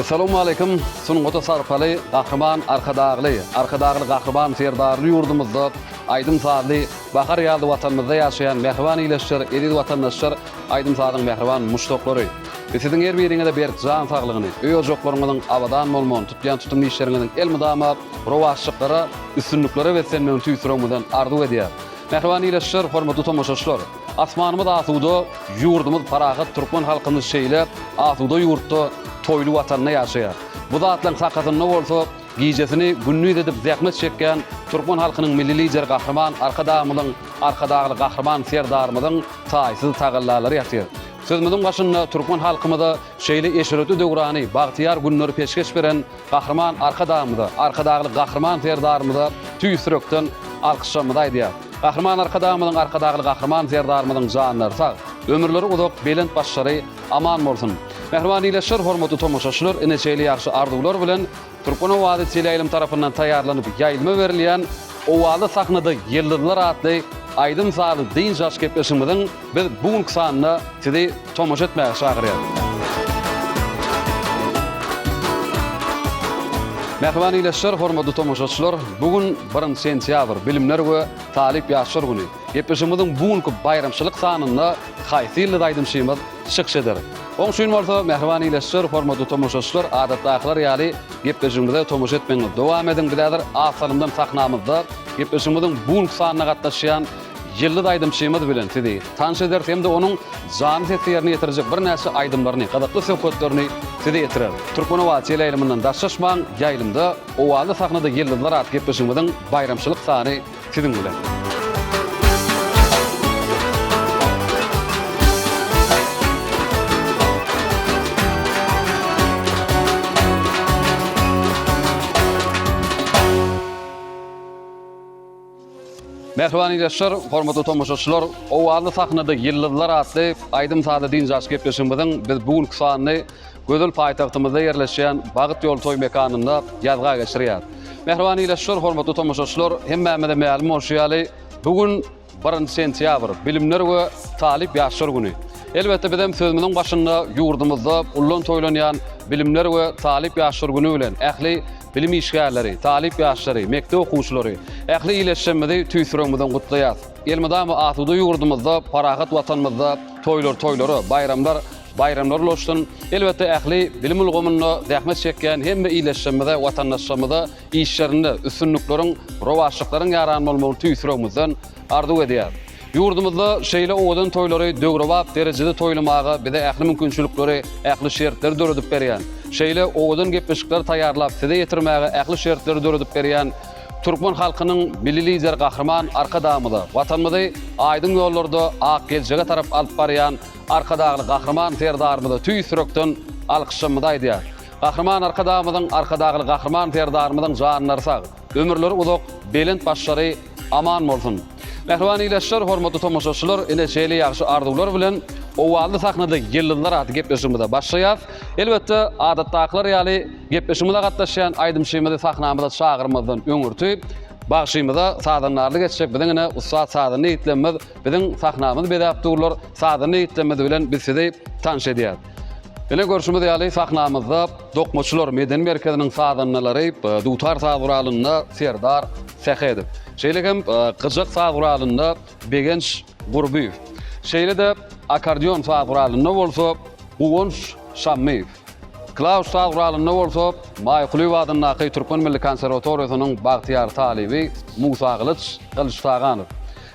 Essalawmaleýkim, sungata sarpaly Gahryman Arkadagly, Arkadagly Gahryman Serdarly ýurdumyzda aýdym-sazly bahar ýazly Watanymyzda ýaşaýan mähriban ildeşler, eziz watandaşlar, aýdym-sazyň mähriban muşdaklary! Biz siziň her biriňize berk jan saglygyny, öý-ojaklaryňyzyň abadan bolmagyny, tutýan tutumly işleriňiziň elmydama rowaçlyklara, üstünliklere beslenmegini tüýs ýüregimizden arzuw edýäris. Mähriban ildeşler, hormatly tomaşaçylar! Asmanymyz asuda, ýurdumyz parahat türkmen halkymyz şeýle asuda ýurtda, toýly Watanda ýaşaýar. Bu zatlaryň sakasynda bolsa gijesini gündiz edip zähmet çekýän türkmen halkynyň Milli Lideri Gahryman Arkadagymyzyň, Arkadagly Gahryman Serdarymyzyň taýsyz tagallalary ýatyr. Sözümiziň başynda türkmen halkymyza şeýle eşretli döwrany, bagtyýar günleri peşgeş beren Gahryman Arkadagymyza, Arkadagly Gahryman Serdarymyza tüýs ýürekden alkyşlarymyzy aýdýarys. Gahryman Arkadagymyzyň, Arkadagly Gahryman Serdarymyzyň janlary sag, ömürleri uzak, belent başlary aman bolsun! Mähriban ildeşler, hormatly tomaşaçylar, ine şeýle ýagşy arzuwlar bilen Türkmen owazy teleýaýlym tarapyndan taýýarlanyp ýaýlyma berilýän Owazly sahnada ýyldyzlar atly aýdym-sazly dynç alyş gepleşigimiziň biz bu günki sanynda sizi tomaşa etmäge çagyrýarys. Mähriban ildeşler, hormatly tomaşaçylar, bu gün birinji sentýabr, Bilimler we talyp ýaşlar güni. Gepleşigimiziň bu günki baýramçylyk sanynda haýsy ýyldyz aýdymçymyz çykyş eder? Oň üçin bolsa, mähriban ildeşler, hormatly tomaşaçylar, adatdakylar ýaly gepleşigimize tomaşa etmegiňizi dowam ediň. Biz häzir az salymdan sahnamyzda gepleşigimiziň bu günki sanyna gatnaşýan Ýyldyz aýdymçymyz bilen sizi tanyş ederis hem-de onuň janly sesde ýerine ýetirjek birnäçe aýdymlaryny, gyzykly söhbetlerini size ýetireris. Türkmen owazy teleýaýlymyndan daşlaşmaň, ýaýlymda Owazly sahnada ýyldyzlar atly gepleşigimiziň baýramçylyk sany siziň bilen. Mähriban ildeşler, hormatly tomaşaçylar, Owazly sahnada ýyldyzlar atly aýdym-sazly dynç alyş gepleşigimiziň biz bu günki sanyny gözel paýtagtymyzda ýerleşýän Bagt ýoly toý mekanynda ýazga geçirýäris. Mähriban ildeşler, hormatly tomaşaçylar, hemmämize mälim bolşy ýaly, bu gün Birinji sentýabr, Bilimler we talyp ýaşlar güni. Elbetde, bizem sözümiziň başynda ýurdumyzda ullan toýlanýan Bilimler we talyp ýaşlar güni bilen ähli bilim işgärleri, talyp ýaşlary, mekdep okuwçylary, ähli ildeşlerimizi tüýs ýüregimizden gutlaýarys. Elmydama asuda ýurdumyzda, parahat Watanymyzda toýlar toýlara, baýramlar baýramlar ulaşsyn. Elbetde, ähli bilim ulgamynda zähmet çekýän hemme ildeşlerimize, watandaşlarymyza işlerinde üstünlikleriň, rowaçlyklaryň ýaran bolmagyny tüýs ýüregimizden arzuw edýäris. Ýurdumyzda şeýle owadan toýlary döwrebap derejede toýlamaga bize ähli mümkinçilikleri, ähli şertleri döredip berýän, şeýle owadan gepleşikleri taýýarlap size ýetirmäge ähli şertleri döredip berýän türkmen halkynyň Milli Lideri Gahryman Arkadagymyza, Watanymyzy aýdyň ýollarda ak geljege tarap alyp barýan Arkadagly Gahryman Serdarymyza tüýs ýürekden alkyşlarymyzy aýdýarys. Gahryman Arkadagymyzyň, Arkadagly Gahryman Serdarymyzyň janlary sag, ömürleri uzak, belent başlary aman bolsun! Mähriban ildeşler, hormatly tomaşaçylar, ine şeýle ýagşy arzuwlar bilen Owazly sahnada ýyldyzlar atly gepleşigimize başlaýarys. Elbetde, adatdakylar ýaly gepleşigimize gatnaşýan aýdymçymyzy sahnamyza çagyrmazdan öňürti bagşymyza sazandarlyk etjek biziň ine ussat sazanda ýigitlerimiz biziň sahnamyzy bezäp durlar. Sazanda ýigitlerimiz bilen biz sizi tanyş edýäris. Ine görşümiz ýaly sahnamyzda Dokmaçylar medeni merkeziniň sazandalary dutar saz guralynda Serdar Sähedow, şeýle hem gyjak saz guralynda Begenç Gurbyýew, şeýle-de akkordeon saz guralynda bolsa Guwanç Şammyýew, klawiş saz guralynda bolsa Maýa Kulyýewa adyndaky Türkmen milli konserwatoriýasynyň bagtyýar talyby Musagylyç Gylyçtaganow.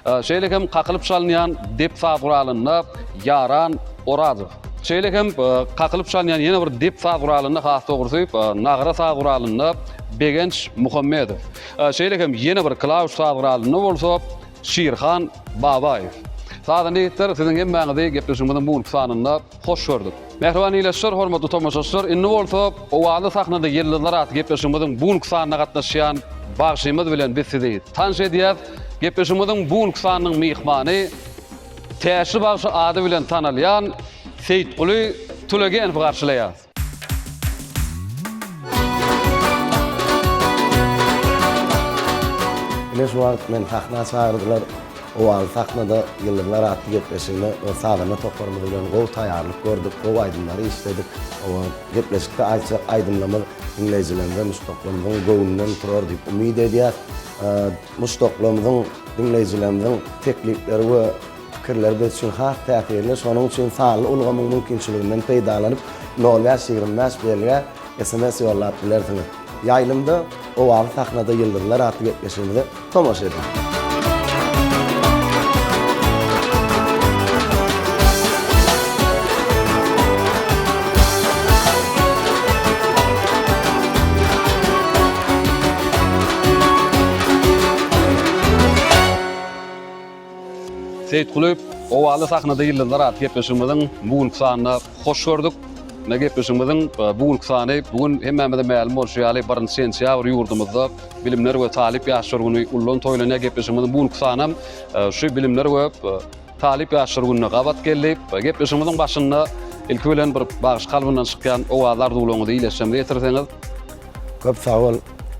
Şeýle hem kakylyp çalynýan dep saz guralynda Ýaran Orazow. Şeýle hem kakylyp çalynýan ýene bir dep saz guralynda, has dogrusy, nagra saz guralynda Begenç Muhammedow. Şeýle hem ýene bir klawiş saz guralynda bolsa Şirhan Babaýew. Sazanda ýigitler, siziň hemmäňizi gepleşigimiziň bu günki sanynda Hoş gördük. Mähriban ildeşler, hormatly tomaşaçylar, indi bolsa Owazly sahnada ýyldyzlar atly gepleşigimiziň bu günki sanyna gatnaşýan bagşymyz bilen biz sizi tanyş edýäs. Gepleşigimiziň bu günki sanynyň myhmany Täşli bagşy ady bilen tanalýan Seýitguly Tulegenowy garşylaýas. Ine şu wagt meni sahna çagyrdylar. Owazy sahnada Ýyldyzlar atly gepleşigine öz sazanda toparymyz bilen gowy taýýarlyk gördük, gowy aýdymlary işledik. Oba gepleşikde aýtjak aýdymlarymyz diňleýjilerimize, muşdaklarymyzyň göwnünden turar diýip umyt edýäs. Muşdaklarymyzyň, diňleýjilerimiziň teklipleri we pikirleri biz üçin has täsirli. Şonuň üçin sanly ulgamyň mümkinçiliginden peýdalanyp, nol bäş 25 belgä sms ýollap bilersiňiz. Ýaýlymda Owazy sahnada Ýyldyzlar atly gepleşigimize tomaşa ediň. Seýitguly, Owaly sahnada ýyldyzlar atly gepleşigimiziň bu günki sanyna hoş gördük. Ine gepleşigimiziň bu günki sany bu gün hemmämize mälim bolşy ýaly birinji sentýabr ýurdumyzda Bilimler we talyp ýaşlar güni ullan toýlanýar. Gepleşigimiziň bu günki sanam şu Bilimler we talyp ýaşlar gününe gabat geldi. Gepleşigimiziň başynda ilki bilen bir bagşy kalbyndan çykýan owazly arzuwlaryňyzy ileşjemize ýetirseňiz. Köp sag bol.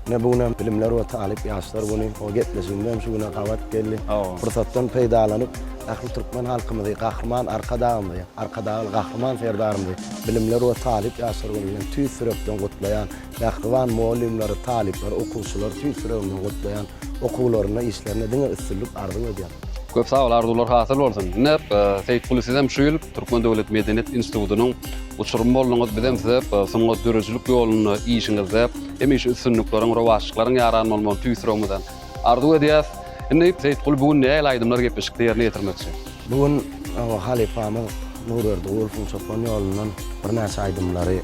Ine bu günem Bilimler we talyp ýaşlar güni. O gepleşigimiz hem şu güne gabat geldi. Pursatdan peýdalanyp, ähli türkmen halkymyzy, Gahryman Arkadagymyzy, Arkadagly Gahryman Serdarymyzy Bilimler we talyp ýaşlar güni bilen tüýs ýürekden gutlaýan. Mähriban mugallymlary, talyplary, okuwçylary tüýs ýüregimden gutlaýan. Okuwlarynda, işlerinde diňe üstünlik arzuw edýän. Köp sag bol, arzuwlar hasyl bolsun. Ine, Seýitguly sizem şu ýyl Türkmen döwlet medeniýet institutynyň uçurymy bolduňyz. Bizem size sungat döredijilik ýolunda, işiňizde hemişe üstünlikleriň, rowaçlyklaryň ýaran bolmagyny tüýs ýüregimizden arzuw edýäs. Indi Seýitguly bu gün nähili aýdymlar gepleşikde ýerine ýetirmekçi? Bu gün halypamyz Nurberdi Gulowyň çopan ýolundan birnäçe aýdymlary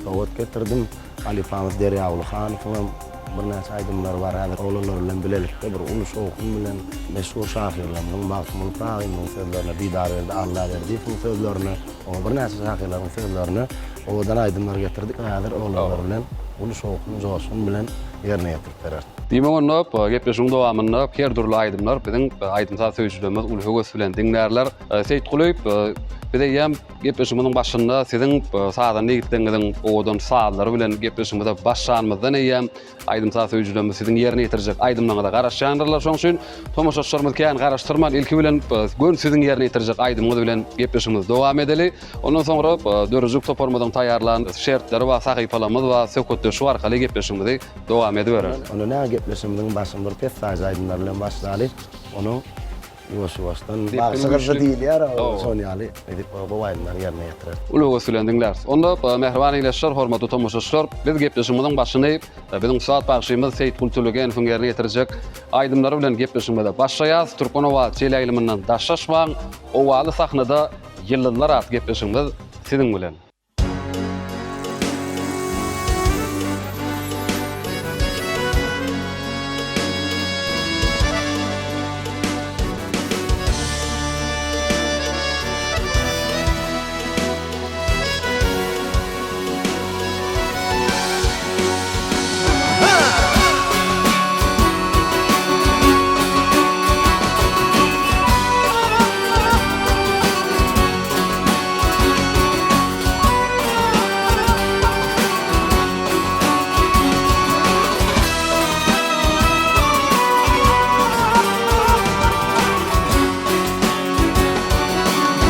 sowgat getirdim. Halypamyz Derýaguly Hanowyň hem birnäçe aýdymlary bar. Häzir oglanlar bilen bilelikde bir uly şowhun bilen meşhur şahyrlarymyzyň Magtymguly Pyragymyzyň sözlerine, Didarberdi Allaberdiýewiň sözlerine, oňa birnäçe şahyrlaryň sözlerine owadan aýdymlar getirdik. Häzir oglanlar bilen uly şowhun, joşgun bilen ýerine ýetirip bereris. Diýmek onda, gepleşigiň dowamynda her dürli aýdymlar biziň aýdym-saz söýüjilerimiz uly höwes bilen diňlärler. Seýitguly, biz eýýäm gepleşigimiziň başynda siziň sazanda ýigitleriňiziň owadan sazlary bilen gepleşigimize başlanymyzdan eýýäm aýdym-saz söýüjilerimiz siziň ýerine ýetirjek aýdymlaryňyza garaşýandyrlar. Şonuň üçin tomaşaçylarymyzy kän garaşdyrman, ilki bilen göni siziň ýerine ýetirjek aýdymyňyz bilen gepleşigimizi dowam edeli. Ondan soňra döredijilik toparymyzyň taýýarlan şertleri bar, sahypalarymyz bar, söhbetdeşlik arkaly gepleşigimizi dowam edibereris. Onda näme gepleşigimiziň başyny bir pessaýjy aýdymlar bilen başlaly. Onuň ýuwaş-ýuwaşdan bagşy gyzdy diýilýär, şon ýaly edip gowy aýdymlary ýerine ýetirer. Uly höwes bilen diňläris. Onda mähriban ildeşler, hormatly tomaşaçylar, biz gepleşigimiziň başyny biziň ussat bagşymyz Seýitguly Tölegenowyň ýerine ýetirjek aýdymlary bilen gepleşigimize başlaýarys. Türkmen owazy teleýaýlymyndan daşlaşmaň, owazy sahnada Ýyldyzlar atly gepleşigimiz siziň bilen.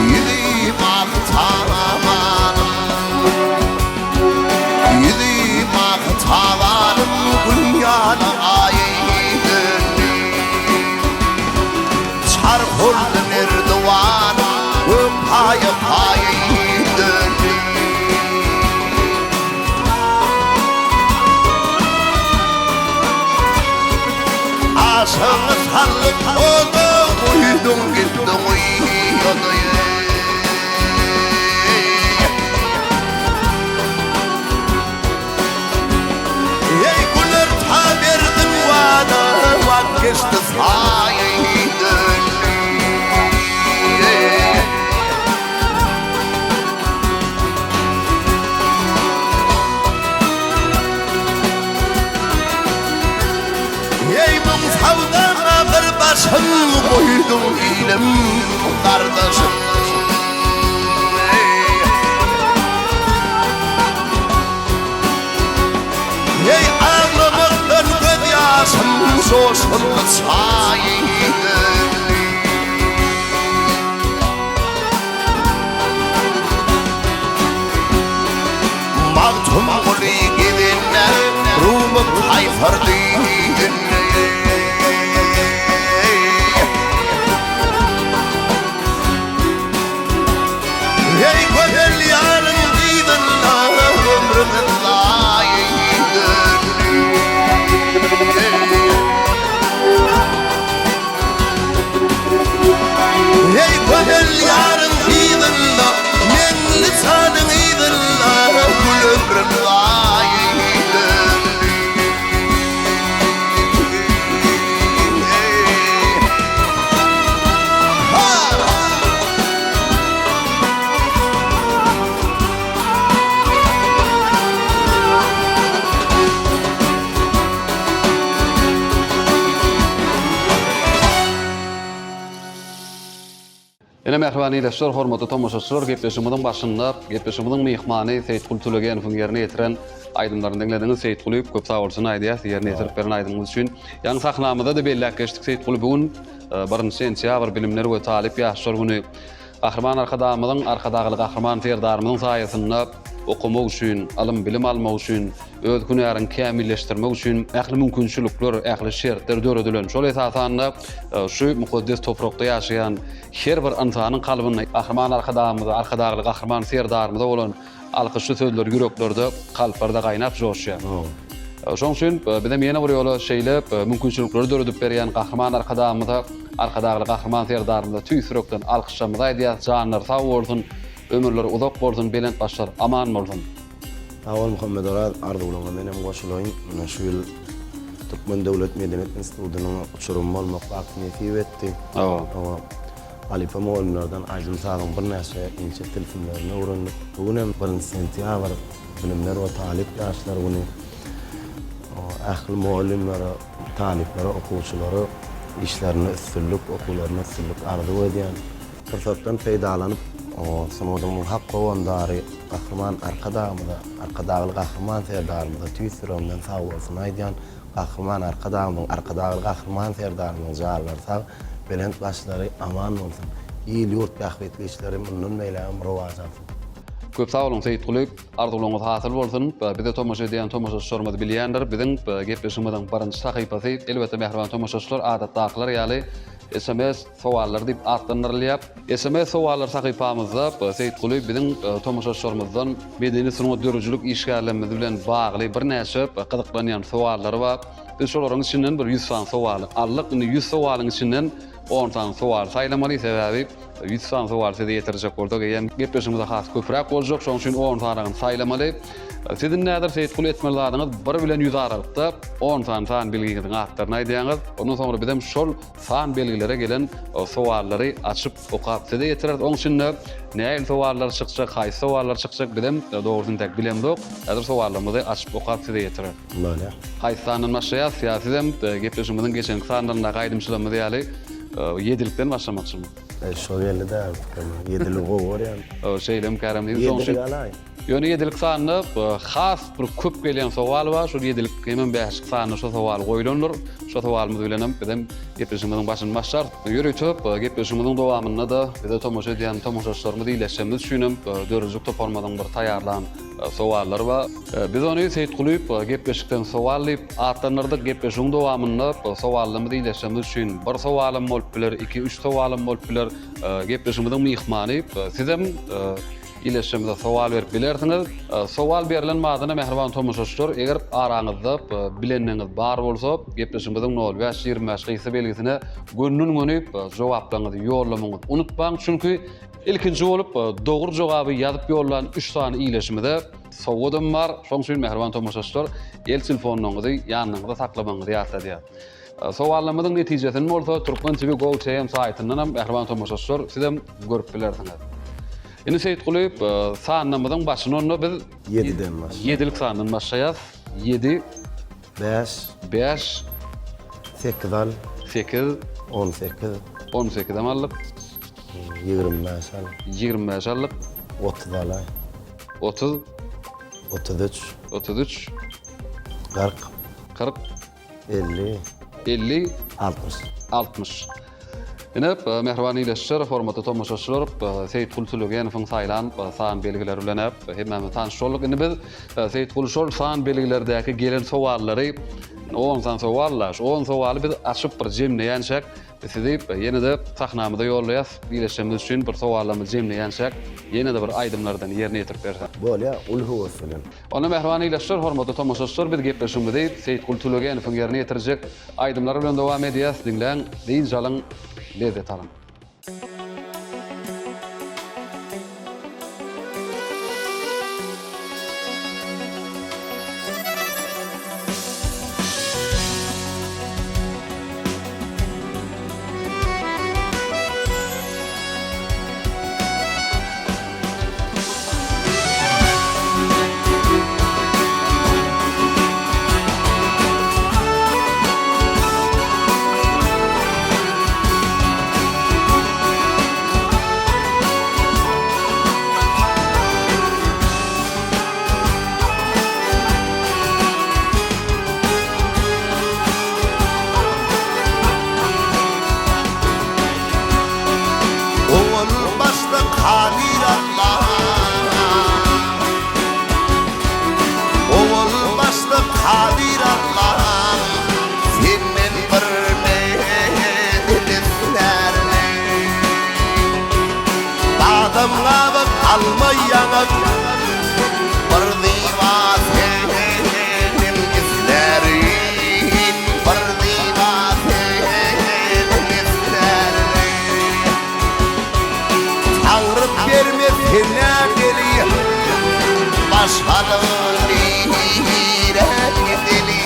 Ýüzi ak tabanym, Ýüzi ak tabanym Gün ýaly aý döndi. Çarh urdy merdiwanym, Gök paýa paý döndi. Aşygyňy saldyk oda, Guýduň gitdiň uýada. Eý güler ta berdiň wada, Wagt geçdi saýy döndi. Eý müň sawdama bir başym goýduň ilim gardaşym. Eý aglamakdan göz ýaşym joşgunly çaý döndi. gutardy Eý gözel ýaryň yzynda ömrümiz zaýa döndi. Eý gözel ýaryň yzynda, meňli janyň yzynda gül ömrüm zaýa döndi. Ine mähriban ildeşler, hormatly tomaşaçylar, gepleşigimiziň başynda gepleşigimiziň myhmany Seýitguly Tölegenowyň ýerine ýetiren aýdymlaryny diňlediňiz. Seýitguly köp sag bolsun aýdýas ýerine ýetirip beren aýdymyňyz üçin. Ýaňy sahnamyzda-da belläp geçdik Seýitguly bu gün birinji sentýabr Bilimler we talyp ýaşlar güni. Gahryman Arkadagymyzyň, Arkadagly Gahryman Serdarymyzyň saýasynda okamak üçin, ylym-bilim almak üçin, öz hünäriňi kämilleşdirmek üçin ähli mümkinçilikler, ähli şertler döredilen. Şol esasanda şu mukaddes toprakda ýaşaýan her bir ynsanyň kalbynda Gahryman Arkadagymyza, Arkadagly Gahryman Serdarymyza bolan Alkyşly sözler ýüreklerde, kalplarda gaýnap joşýar. Şonuň üçin bizem ýene bir ýola şeýle mümkinçilikleri döredip berýän Gahryman Arkadagymyza, Arkadagly Gahryman Serdarymyza tüýs ýürekden alkyşlarymyzy aýdýarys. Janlary sag bolsun, ömürleri uzak bolsun, belent başlary aman bolsun! Sag bol Muhammedoraz, arzuwlaryňa menem goşulaýyn. Mine şu ýyl Türkmen döwlet medeniýet institutynyň uçurymy bolmak bagty nesip etdi. Hawa. Halypa mugallymlardan aýdym-sazyň birnäçe inçe tilsimlerini öwrendik. Bu gün hem birinji sentýabr, Bilimler we talyp ýaşlar güni. Ähli mugallymlara, talyplara, okuwçylara işlerinde üstünlik, okuwlarynda üstünlik arzuw edýän. Pursatdan peýdalanyp, sungatymyzyň hak howandary Gahryman Arkadagymyza, Arkadagly Gahryman Serdarymyza tüýs ýüregimden sagbolsun aýdýan. Gahryman Arkadagymyzyň, Arkadagly Gahryman Serdarymyzyň janlary sag, belent başlary aman bolsun! Il-ýurt bähbitli işleri mundan beýlägem rowaç alsyn! Köp sag boluň Seýitguly, arzuwlaryňyz hasyl bolsun. Bize tomaşa edýän tomaşaçylarymyz bilýändir, biziň gepleşigimiziň birinji sahypasy, elbetde mähriban tomaşaçylar adatdakylar ýaly sms sowallary diýip atlandyrylýar. Sms sowallar sahypamyzda Seýitguly biziň tomaşaçylarymyzdan medeni sungat döredijilik işgärlerimiz bilen bagly birnäçe gyzyklanýan sowallary bar. Biz şolaryň içinden bir ýüz sany sowaly aldyk. Indi ýüz sowalyň içinden on sany sowaly saýlamaly. Sebäbi ýüz sany sowaly size ýetirjek bolsak eýýäm gepleşigimize has köpräk boljak. Şonuň üçin on sanyny saýlamaly. Siz indi häzir Seýitguly etmeli zadyňyz bir bilen ýüz aralykda on sany san belgiňiziň atlaryny aýdýaňyz. Ondan soňra bizem şol San belgilere gelen sowallary açyp okap size ýetireris. Oň içinde nähili sowallar çykjak, haýsy sowallar çykjak bizem dogrusyny tek bilemzok. Häzir sowallarymyzy açyp okap size ýetireris. Bolýar. Haýsy sandan başlaýas? Ýa sizem gepleşigimiziň geçenki sanlaryndaky aýdymçylarymyz ýaly ýedilikden başlamakçymy? Şo geldi-dä pikirime. Ýediligi gowy görýän. Şeýlemikäm diýdim. Şoň üçin Ýedilik alaý. Ýöne ýedilik sanyna has bir köp gelýän sowal bar. Şol ýedilik hemem bäşlik sanyna şo sowal goýlandyr. Şo sowalymyz bilenem bizem gepleşigimiziň başyny başlarys. Ýörite gepleşigimiziň dowamynda-da bize tomaşa edýän tomaşaçylarymyz iýleşjegimiz üçinem döredijilik toparymyzyň bir taýýarlan sowallary bar. Biz ony Seýitgulyýew gepleşikden sowal diýip atlandyrdyk. Gepleşigiň dowamynda sowallarymyzy iýleşjegimiz üçin bir sowalam bolup biler, iki, üç sowalam bolup biler. Gepleşigimiziň myhmany sizem Ileşimize sowal berip bilersiňiz. Sowal berlen badyna mähriban tomaşaçylar, eger araňyzda bilenleriňiz bar bolsa, gepleşigimiziň nol bäş 25 gysga belgisine gönden-göni jogaplaryňyzy ýollamagyňyzy unutmaň. Çünki ilkinji bolup dogry jogaby ýazyp ýollan üç sany ileşimize sowgadam bar. Şonuň üçin mähriban tomaşaçylar, el telefonlaryňyzy ýanyňyzda saklamagyňyzy ýatladýas. Sowallarymyzyň netijesini bolsa Türkmen TV Go TM saýtyndan hem mähriban tomaşaçylar sizem görüp bilersiňiz. Indi Seýitguly sanymyzyň başyny onda biz 7-den başlaýas. 7-lik sandan başlaýas. 7 5 5 8 al. 8 18 18 hem aldyk. 25 al. 25 aldyk. 30 alaý. 30 33 33 40 40 50. 50. 60. 60. Ine, mähriban ildeşler, hormatly tomaşaçylar, Seýitguly Tülegenowyň saýlan san belgileri bilen hemmämiz tanyş bolduk. Indi biz Seýitguly şol san belgilerdäki gelen sowallary, on sany sowal-da, şu on sowaly biz açyp bir jemleýänçäk, sizi ýene-de sahnamyza ýollaýas. Ildeşlerimiz üçin bir sowallarymyzy jemleýänçäk, ýene-de bir aýdymlardan ýerine ýetirip berseň. Bolýar, uly höwes bilen. Onda mähriban ildeşler, hormatly tomaşaçylar, biz gepleşigimizi Seýitguly Tülegenowyň ýerine ýetirjek Aýdymlar bilen dowam edýäs diňläň dynç alyň lezzet alyň. Owal başda Kadyr Allah Owal başda Kadyr Allah Senden bir medet islärin Dadam gabak alma ýaňak Bir zyba senem islärin Bir zyba senem islärin Taňry bermez senä deli Başgalyň nirä gideli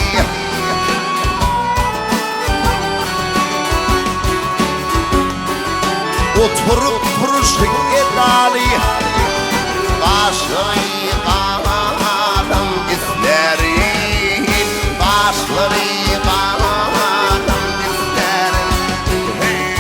Oturyp turuşy edaly Gaşlary galam islärin Gaşlary galam islärin Heý.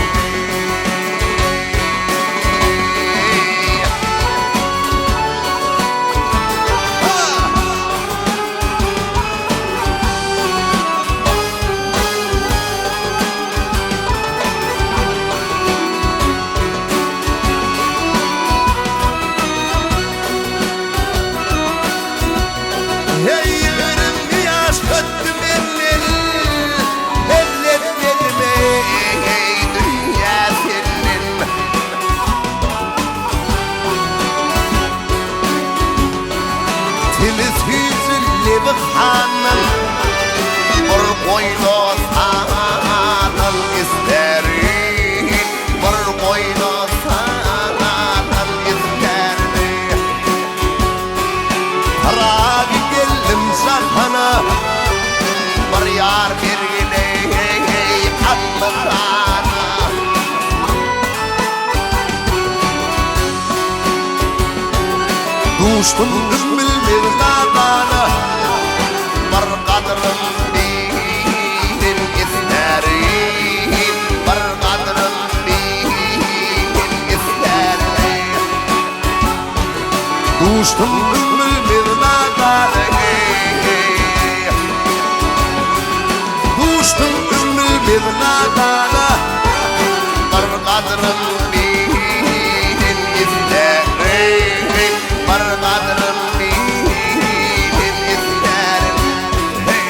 Hey 20 ýaş ötdi menden Hezzetledim eý dünýä senden Tili süýji lebi handan Bir goýna salan isterin Bir goýna salan isterin Pyragy geldim jahana Bir ýar bergin eý Alla-tagala Duşdum bilmez nadana Bir gadrym bilen islärin Bir gadrym bilen islärin Duşdum bilmez nadana Duşdum bilmez nadana Bir gadrym bilen islärin Bir gadrym bilen islärin Hey!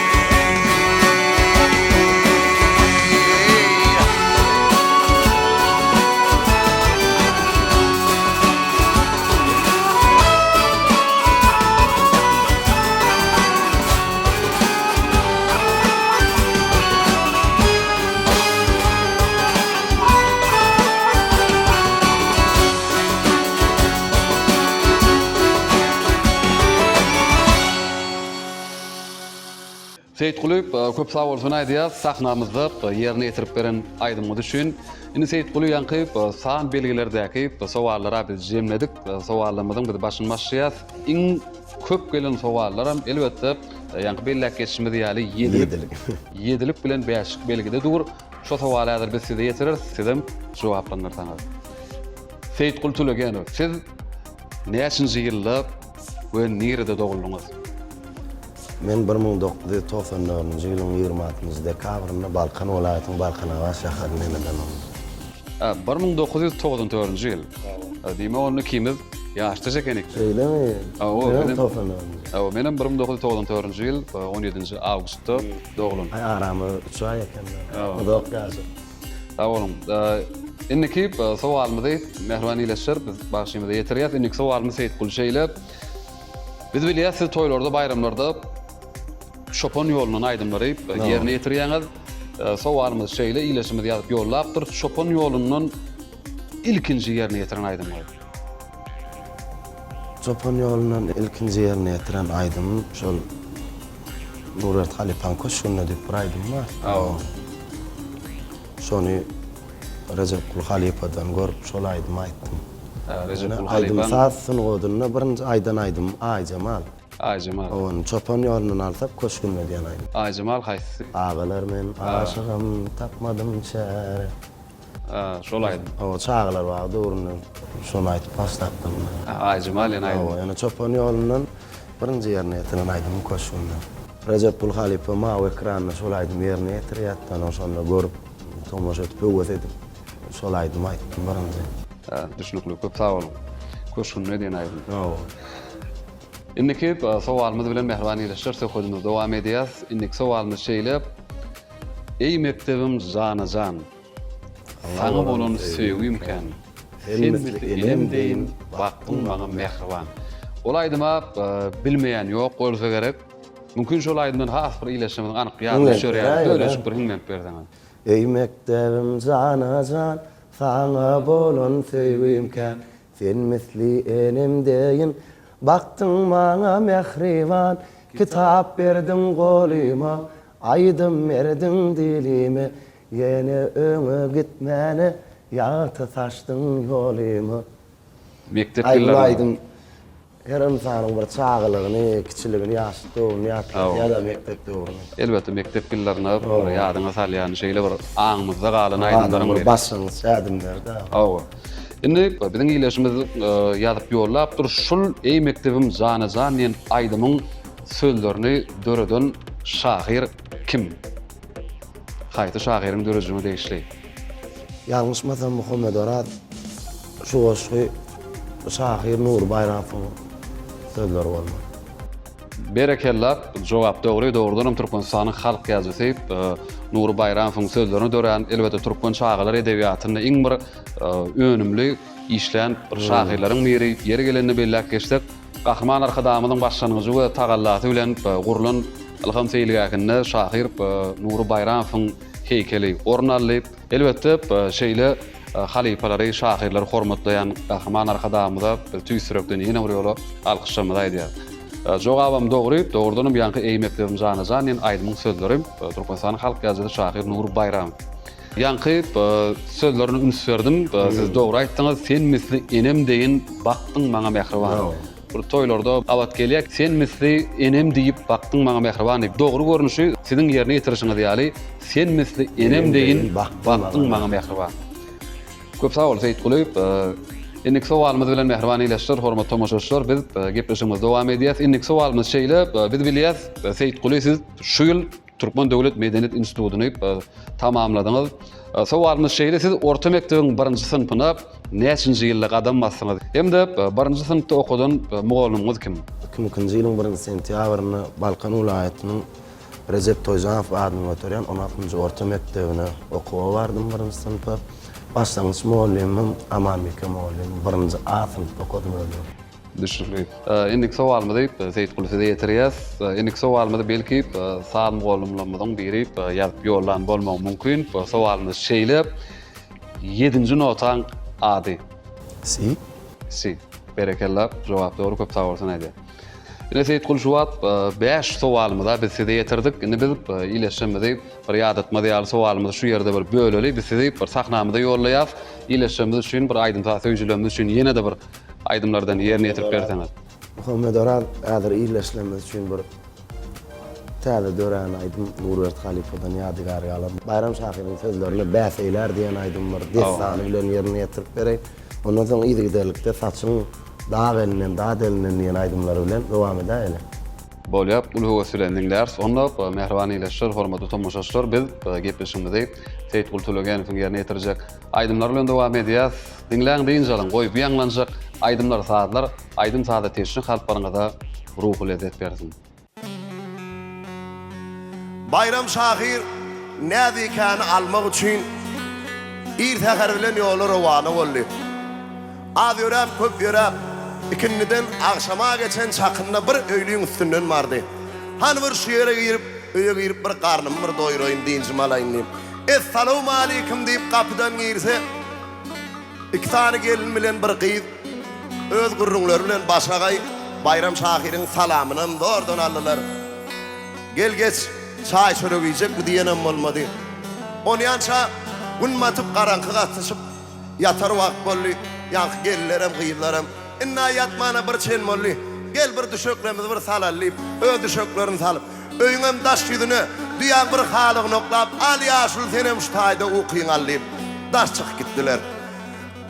Seýitguly köp sag bolsun aýdýas sahnamyzda ýerine ýetirip beren aýdymyňyz üçin. Indi Seýitguly ýaňky san belgilerdäki sowallara biz jemledik. Sowallarymyzyň biz başyny başlaýas. Iň köp gelen sowallaram elbetde ýaňky belläp geçişimiz ýaly ýedilik. Ýedilik bilen bäşlik belgide dur. Şo sowaly häzir biz size ýetireris, sizem jogaplandyrsaňyz. Seýitguly Tülegenow, siz näçinji ýylda we nirede doguldyňyz? Men 1994-nji ýylyň 26-njy dekabrynda Balkan welaýatynyň Balkanabat şäherinde eneden boldum. 1994-nji ýyl. Diýmek, onda ikimiz ýaşdaş ekenik. Şeýlemi? Hawa, Menem 94-nji. Hawa, menem 1994-nji ýyl 17-nji awgustda doglan. Aý, aramyz üç aý eken-dä. Uzak ýaşa. Sag boluň. Indiki sowalymyzy mähriban ildeşler biz bagşymyza ýetirýäs. Indiki sowalymyz Seýitguly şeýle. Biz bilýäs siz toýlarda, baýramlarda Çopan ýolundan aýdymlary ýerine ýetirýäňiz. Sowalymyz şeýle, ildeşimiz ýazyp ýollapdyr. Çopan ýolundan ilkinji ýerine ýetiren aýdymyňyz? Çopan ýolundan ilkinji ýerine ýetiren aýdymym şol Nurberdi halypaň Köşgünde diýip bir aýdym bar. Hawa. Şony Rejepguly halypadan görüp şol aýdymy aýtdym. Rejepguly halypaň. Aýdym-saz sungatynda birinji aýdan aýdymym Aýjemal. Aýjemal. Ony Çopan ýolundan alsak Köşgünde diýen aýdym. Aýjemal haýsysy? Agalar men aşygym tapmadym çäre. Şol aýdym. Hawa, çagalar bagy döwründen şony aýdyp başlapdym. Aýjemal ýene aýdym. Hawa, ýöne Çopan ýolundan birinji ýerine ýetiren aýdymym Köşgünde. Rejepgul halypa mawy ekranda şol aýdymy ýerine ýetirýärdi. Onam şonda görüp, tomaşa edip, höwes edip, şol aýdymy aýtdym birinji. Düşnükli, köp sag boluň. Köşgünde diýen aýdym. Hawa. Indiki sowalymyz bilen mähriban ildeşler söhbedimizi dowam edýäs. Indiki sowalymyz şeýle, Eý mekdebim jana-jan, Saňa bolan söýgim kän. Sen misli enem deýin, bakdyň maňa mähriban. Ol aýdyma bilmeýän ýok bolsa gerek. Mümkin şol aýdymdan has bir ildeşlerimiziň anyk ýadyna düşer ýaly bölejik bir hiňlenip berseňiz. Eý mekdebim jana-jan, Saňa bolan söýgim kän. Sen misli enem deýin, Bakdyň maňa mähriban, Kitap berdiň golyma, Aýdym berdiň dilime, Ýene öňe gitmäne, Ýagty saçdyň ýolyma. Mekdep Aý bu ýyllarynda. aýdym her ynsanyň bir çagalygyny, kiçiligini, ýaşlyk döwrüni ýatladýar-da, mekdep döwrüni. Elbetde mekdep ýyllaryny bir ýadyňa salýan, şeýle bir aňymyzda galan aýdymlaryň Adamyň biri. bir başlangyç ädimleri-dä. Hawa. Indi biziň ildeşimiz ýazyp ýollapdyr, şul Eý mekdebim jana-jan diýen aýdymyň sözlerini döreden şahyr kim? Haýsy şahyryň döredijiligine degişli? Ýalňyşmasam Muhammet Oraz şu goşgy şahyr Nury Baýramowyň sözleri bolmaly. Berekella, jogap dogry. Dogrudanam Türkmenistanyň halk ýazyjysy Nury Baýramowyň sözlerine dörän, elbetde türkmen çagalar edebiýatynda iň bir önümli işlän bir şahyrlaryň biri. Ýeri gelende belläp geçsek, Gahryman Arkadagymyzyň başlangyjy we tagallasy bilen gurlan Ylham seýilgähinde şahyr Nury Baýramowyň heýkeli orun aldy. Elbetde, şeýle halypalary, şahyrlary hormatlaýan Gahryman Arkadagymyza biz tüýs ýürekden ýene bir ýola alkyşlarymyzy aýdýarys. Jogabam dogry, dogrudanam ýaňky Eý mekdebim jana-jan diýen aýdymyň sözleri Türkmenistanyň halk ýazyjysy şahyr Nury Baýramow. Ýaňky sözlerine üns berdim. Siz dogry aýtdyňyz. Sen misli enem deýin bakdyň maňa mähriban. Bir toýlarda gabat gelýär. Sen misli enem diýip bakdyň maňa mähriban diýip. Dogry görnüşi siziň ýerine ýetirişiňiz ýaly sen misli enem deýin bakdyň maňa mähriban. Köp sag bol Seýitguly. Indiki sowalymyz bilen mähriban ildeşler, hormatly tomaşaçylar biz gepleşigimizi dowam edýäs. Indiki sowalymyz şeýle, biz bilýäs Seýitguly siz şu ýyl Türkmen döwlet medeniýet institutyny tamamladyňyz. Sowalymyz şeýle, siz orta mekdebiň birinji synpyna näçinji ýylda gadam basdyňyz? Hem-de birinji synpda okadan mugallymyňyz kim? 2002-nji ýylyň birinji sentýabrynda Balkan welaýatynyň Rejep Toýjanow adyny göterýän on altynjy orta mekdebine okuwa bardym birinji synpa. Başlangyç mugallymym Amanbike mugallym, birinji A synpda okadym özüm. Düşnükli. Indiki sowalymyzy Seýitguly size ýetirýäs. Indiki sowalymyzy belki saz mugallymlarymyzyň biri ýazyp ýollan bolmagy mümkin. Sowalymyz şeýle, Ýedinji notaň ady? Si. Si. Berekella, jogap dogry, köp sag bolsun aýdýar. Ine Seýitguly şu wagt bäş sowalymyza biz size ýetirdik. Indi biz ildeşlerimizi bir ýadatmaz ýaly sowalymyzy şu ýerde bir böleli. Biz sizi bir sahnamyza ýollaýas. Ildeşlerimiz üçin bir aýdym-saz söýüjilerimiz üçin ýene-de bir Aýdymlardan ýerine ýetirip berseňiz. Muhammet Oraz häzir ildeşlerimiz üçin bir täze dörän aýdym Nurberdi halypadan ýadygär galan Baýram şahyryň sözlerine Bäs eýlär diýen aýdym bir dessany bilen ýerine ýetirip bereýin. Ondan soň yzygiderlikde Saçyň dag elinden, dat elinden diýen aýdymlary bilen dowam edäýeli. Bolýar, uly höwes bilen diňläris. Onda, mähriban ildeşler, hormatly tomaşaçylar, biz gepleşigimizi Seýitguly Tölegenowyň ýerine ýetirjek aýdymlary bilen dowam edýäris. Diňläň, dynç alyň, goý, bu ýaňlanjak aýdymlar, sazlar aýdym-saza teşne kalplaryňyza ruhy lezzet bersin. Baýram şahyr Näzikäni almak üçin ir säher bilen ýola rowana boldy. Az ýöräp, köp ýöräp, ikindiden agşama geçen çakynda bir öýliň üstünden bardy. Hany bir şu ýere girip, öýe girip bir garnymy bir doýraýyn, dynjymy alaýyn diýip. Essalawmaleýkim diýip gapydan girse, iki sany gelin bilen bir gyz öz gürrüňleri bilen başagaý Baýram şahyryň salamynam zordan aldylar. Gel geç, çaý-çörek iýjekmi diýenem bolmady. Onýança Gün batyp, garaňky gatyşyp, ýatar wagt boldy. Ýaňky gelinlerem, gyzlaram, Indi-ä ýatmana bir çen boldy. Gel bir düşeklerimizi bir salaly diýip, öz düşeklerini salyp, öýüňem daş ýüzüne düýäň bir halygyny oklap, Al ýaşuly senem şu taýda ukyňy al diýip, daş çykyp gitdiler.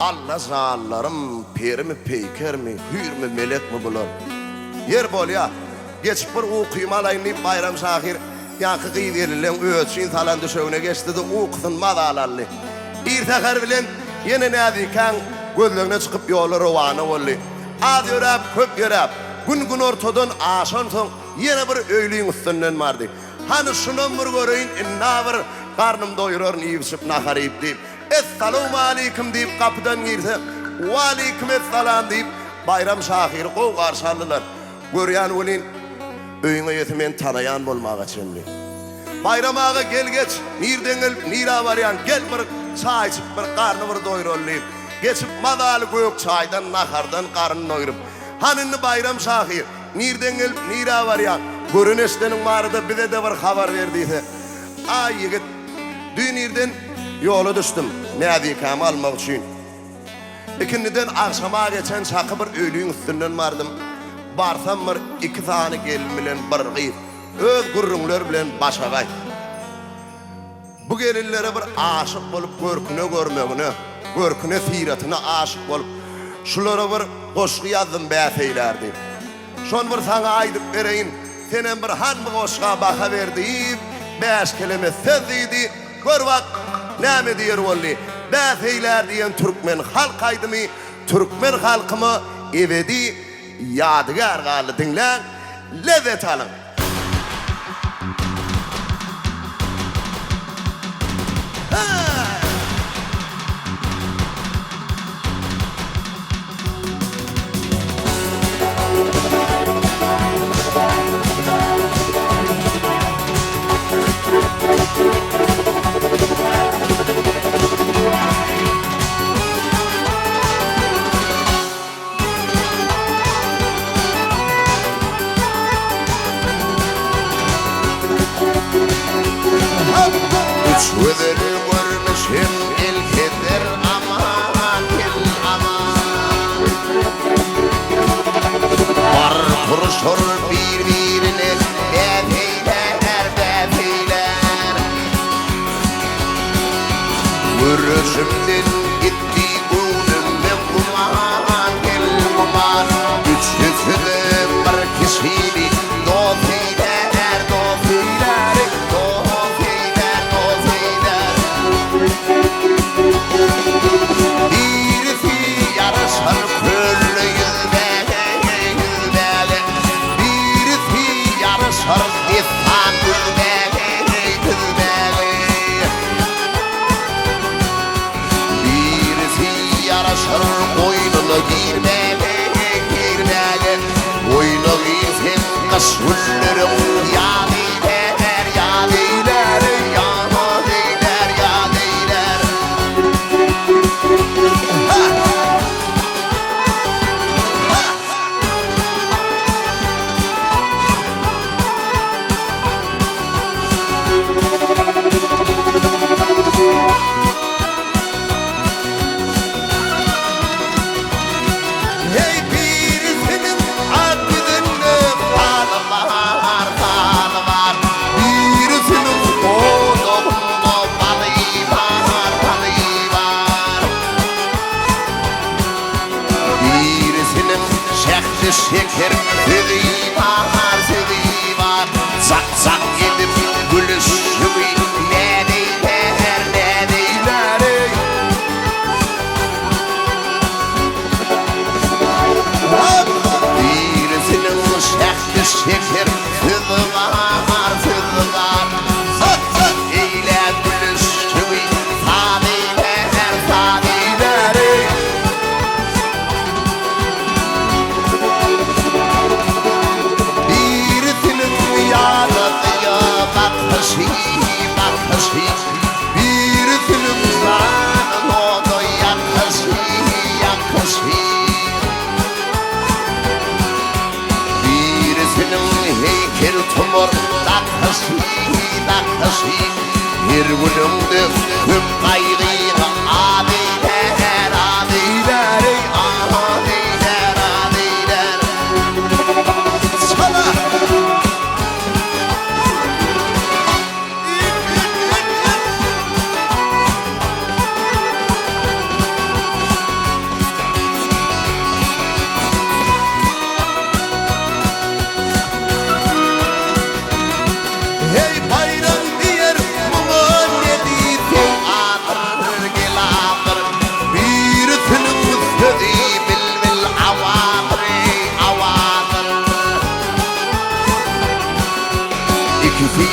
Alla janlarym, perimi, peýkermi, hüýrmi, melekmi bular? Ýer bolýa, geçip bir ukymy alaýyn diýip Baýram şahyr ýaňky gyz-gelinleň özi üçin salan düşegine geçdi-de, ukusyny mazaly aldy. Ir säher bilen ýene Näzikäň gözlegine çykyp ýola rowana boldy. Az ýöräp, köp ýöräp, gün günortadan aşansoň ýene bir öýliň üstünden bardy. Hany şunam bir göreýin, indi-ä bir garnym doýuraryn iýip-içip nahar iýip diýip, Essalawmaleýkim diýip gapydan girse, Waleýkim essalam diýip, Baýram şahyry gowy garşy aldylar. Görýän welin, öýüň eýesi meni tanaýan bolmaga çemli. Baýram aga gel geç, nirden gelip nirä barýaň, gel bir çaý içip bir garny bir doýraly diýip, geçip mazaly gök çaýdan, nahardan garyn doýrup, Hany indi Baýram şahyr, nirden gelip nirä barýaň, gören-eşideniň barada bize-de bir habar ber diýse, Aý ýigit, Düýn irden ýola düşdüm, näzikämi almak üçin. Ikindiden agşama geçen çaky bir öýlüň üstünden bardym. Barsam bir iki sany gelin bilen bir gyz öz gürrüňleri bilen başagaý. Bu gelinlere bir aşyk bolup görküne görmegine, görküne syratyna aşyk bolup, şulara bir goşgy ýazdym bäseýlär diýip. Şony bir saňa aýdyp bereýin, senem bir han bu goşga baha ber diýip, bäş keleme söz diýdi. Gör bak, näme diýer boldy. Bäs eýlär diýen türkmen halk aýdymy türkmen halkyma ebedi ýadygär galdy. Diňläň, lezzet alyň! Üç gözeli görmüşem elheder aman el aman. Bar turuşar bir-birine bäs eýlär bäs eýlär. Göreşimden gitdi göwnüme güman, gel güman. Üçüsi-de bir kişini dost eýlär, dost eýlär, dost eýlär, dost eýlär. Birisi ýaraşar kölde ýüzmäge, ýüzmäge. Birisi ýaraşar dessan düzmäge, düzmäge. Birisi ýaraşar goýnuna girmäge, girmäge. Goýna girseň gyş günleriň ýaz eýlär, ýaz eýlär, ýaz eýlär, ýaz eýlär. Ha! Ha! Heý birisiniň ak ýüzünde haly bar, haly bar, Birisiniň dodagynda baly bar, baly bar. Birisiniň şähdi şeker sözi bar, sözi. bar. Jak-jak edip gülüşügi näzeýlär, näzeýlär eý. Birisiniň şähdi şeker sözi bar, sözi bar. Eýle gülüşügi saz eýlär, saz eýlär eý. Birisiniň ýaňagyýa bakyşy, bakyşy, Birisiniň janyny oda ýakyşy, ýakyşy. Birisiniň heýkel tumar dakyşy, dakyşy, Her günüňde köp gaýgyňy az eýlär, az eýlär, eý, az eýlär, az eýlär. Çala! Heý Baýram diýer muňa ne diýseň adyr geladyr Birisiniň sözi bilbil awadyr eý awadyr Ikisi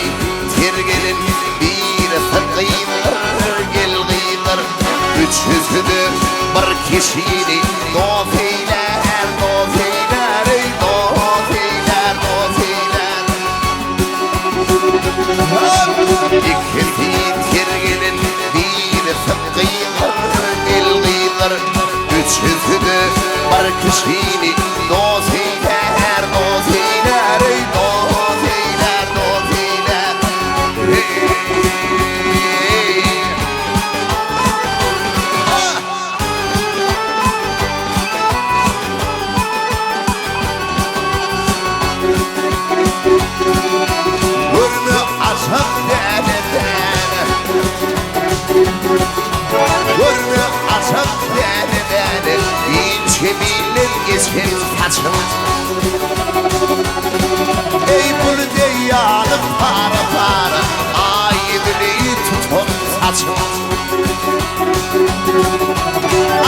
ter gelin birisi gyzdyr gel gyzdyr Üçüsi-de bir kişini dost eýlär dost eýlär eý dost eýlär dost eýlär Ikisi ter gelin, birisi gyzdyr, el gyzdyr. Üçüsi-de bir kişini dost eýlär, dost eýlär, eý, dost eýlär, dost eýlär. Eý! Görme aşak däne-däne Görme aşak däne-däne Inçe bilen geçen saçyň Eý bul deý ýaly para-para Aý ýüzüni tutan saçyň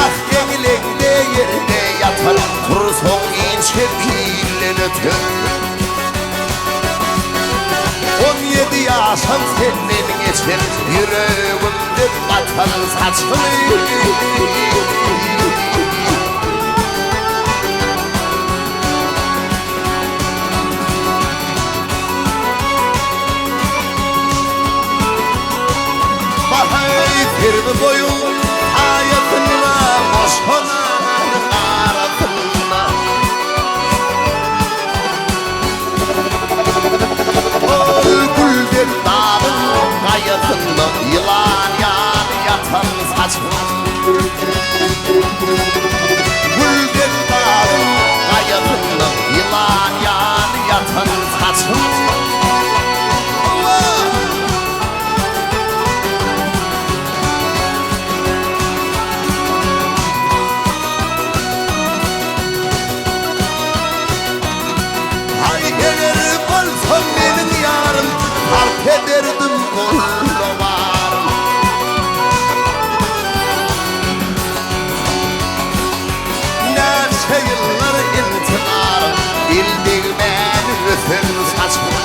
Ah eňleňde ýerde ýatar Tursaň inçe pilden öter 17 ýaşam senden geçer Ýüregimde batan saçyny Bahaý serwi boýuň saýasynda Goşgalaryň arasynda Ol gülden dagyň gaýasynda Ýylan ýaly ýatan saçyň Gülden dagyň gaýasynda Ýylan ýaly ýatan saçyň Haý eger bolsa meniň ýarym Sarp ederdim golda barym. Näçe ýyllar intizarym El degmän ösen saçyň.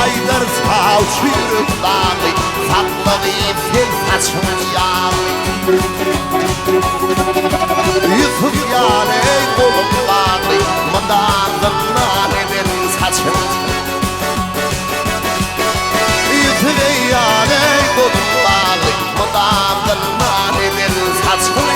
Aýdar sawçy ýürek dagy Sakla gyz sen saçyň ýagy. Ýusup ýaly golum bagly Mydam zyndan eden saçyň. Ýusup ýaly golum bagly Mydam zyndan eden saçyň.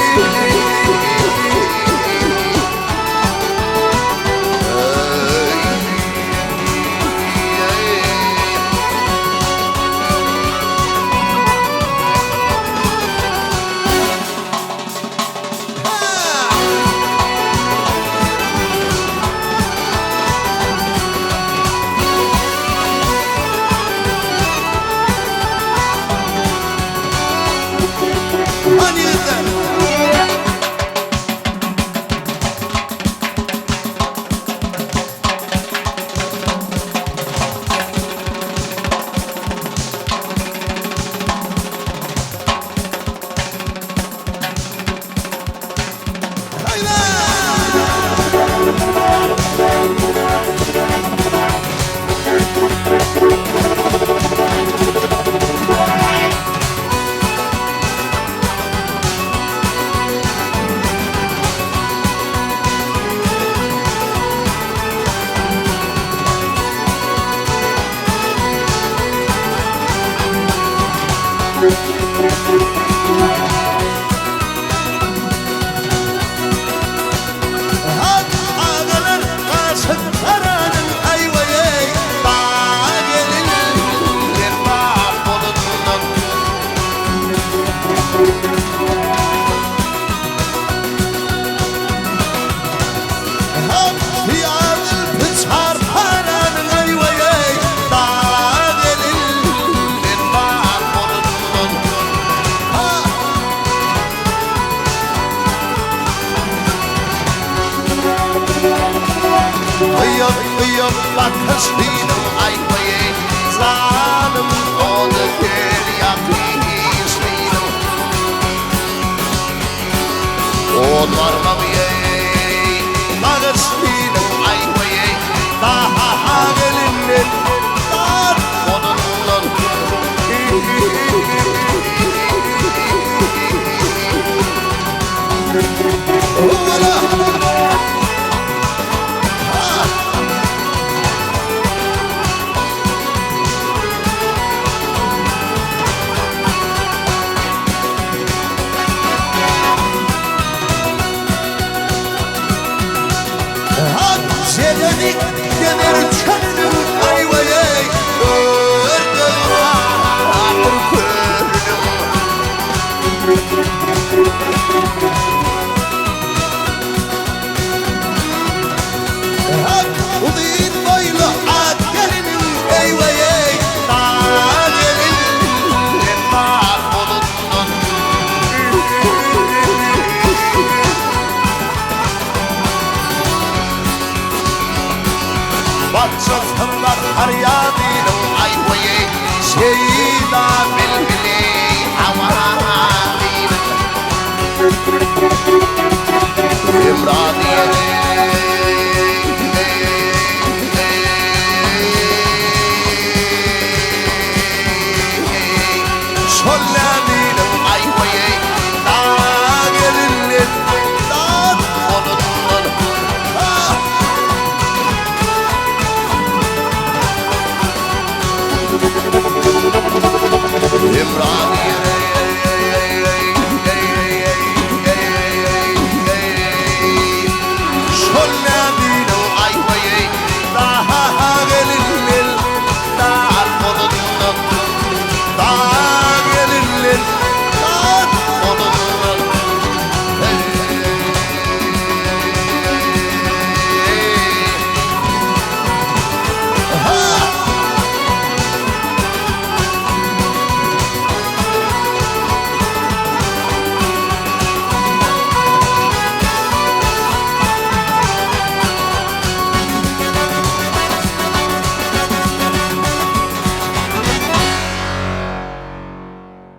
Syýa zülpi çarparanyň aý-waý-eý, Dag elinden bar bolundan. Ha! Gyýak-gyýak bakyşlynyň aý-waý-eý, Janym ody gel ýakyşlynyň. Ot barmagy-eý, nagyşlynyň aý-waý-eý, Dag elinden dar odundan. Hak jedelik gezer çölüniň aý-waý-eý, Gördüm ahyr kölüniň. Hak uzyn boýly ak geliniň eý-weý-eý, Dag elinden bar bolundan. Barça syrlar harýadynyň aý-weý-eý, Şeýda bilbili hawadynyň. Hemra diýerin. Şol näziniň aý-weý-eý, Dag elinden, dag golundan. Ah! Hemra diýerin. Şol näziniň aý-weý-eý, Dag elinden, dag golundan. Dag elinden, dag golundan.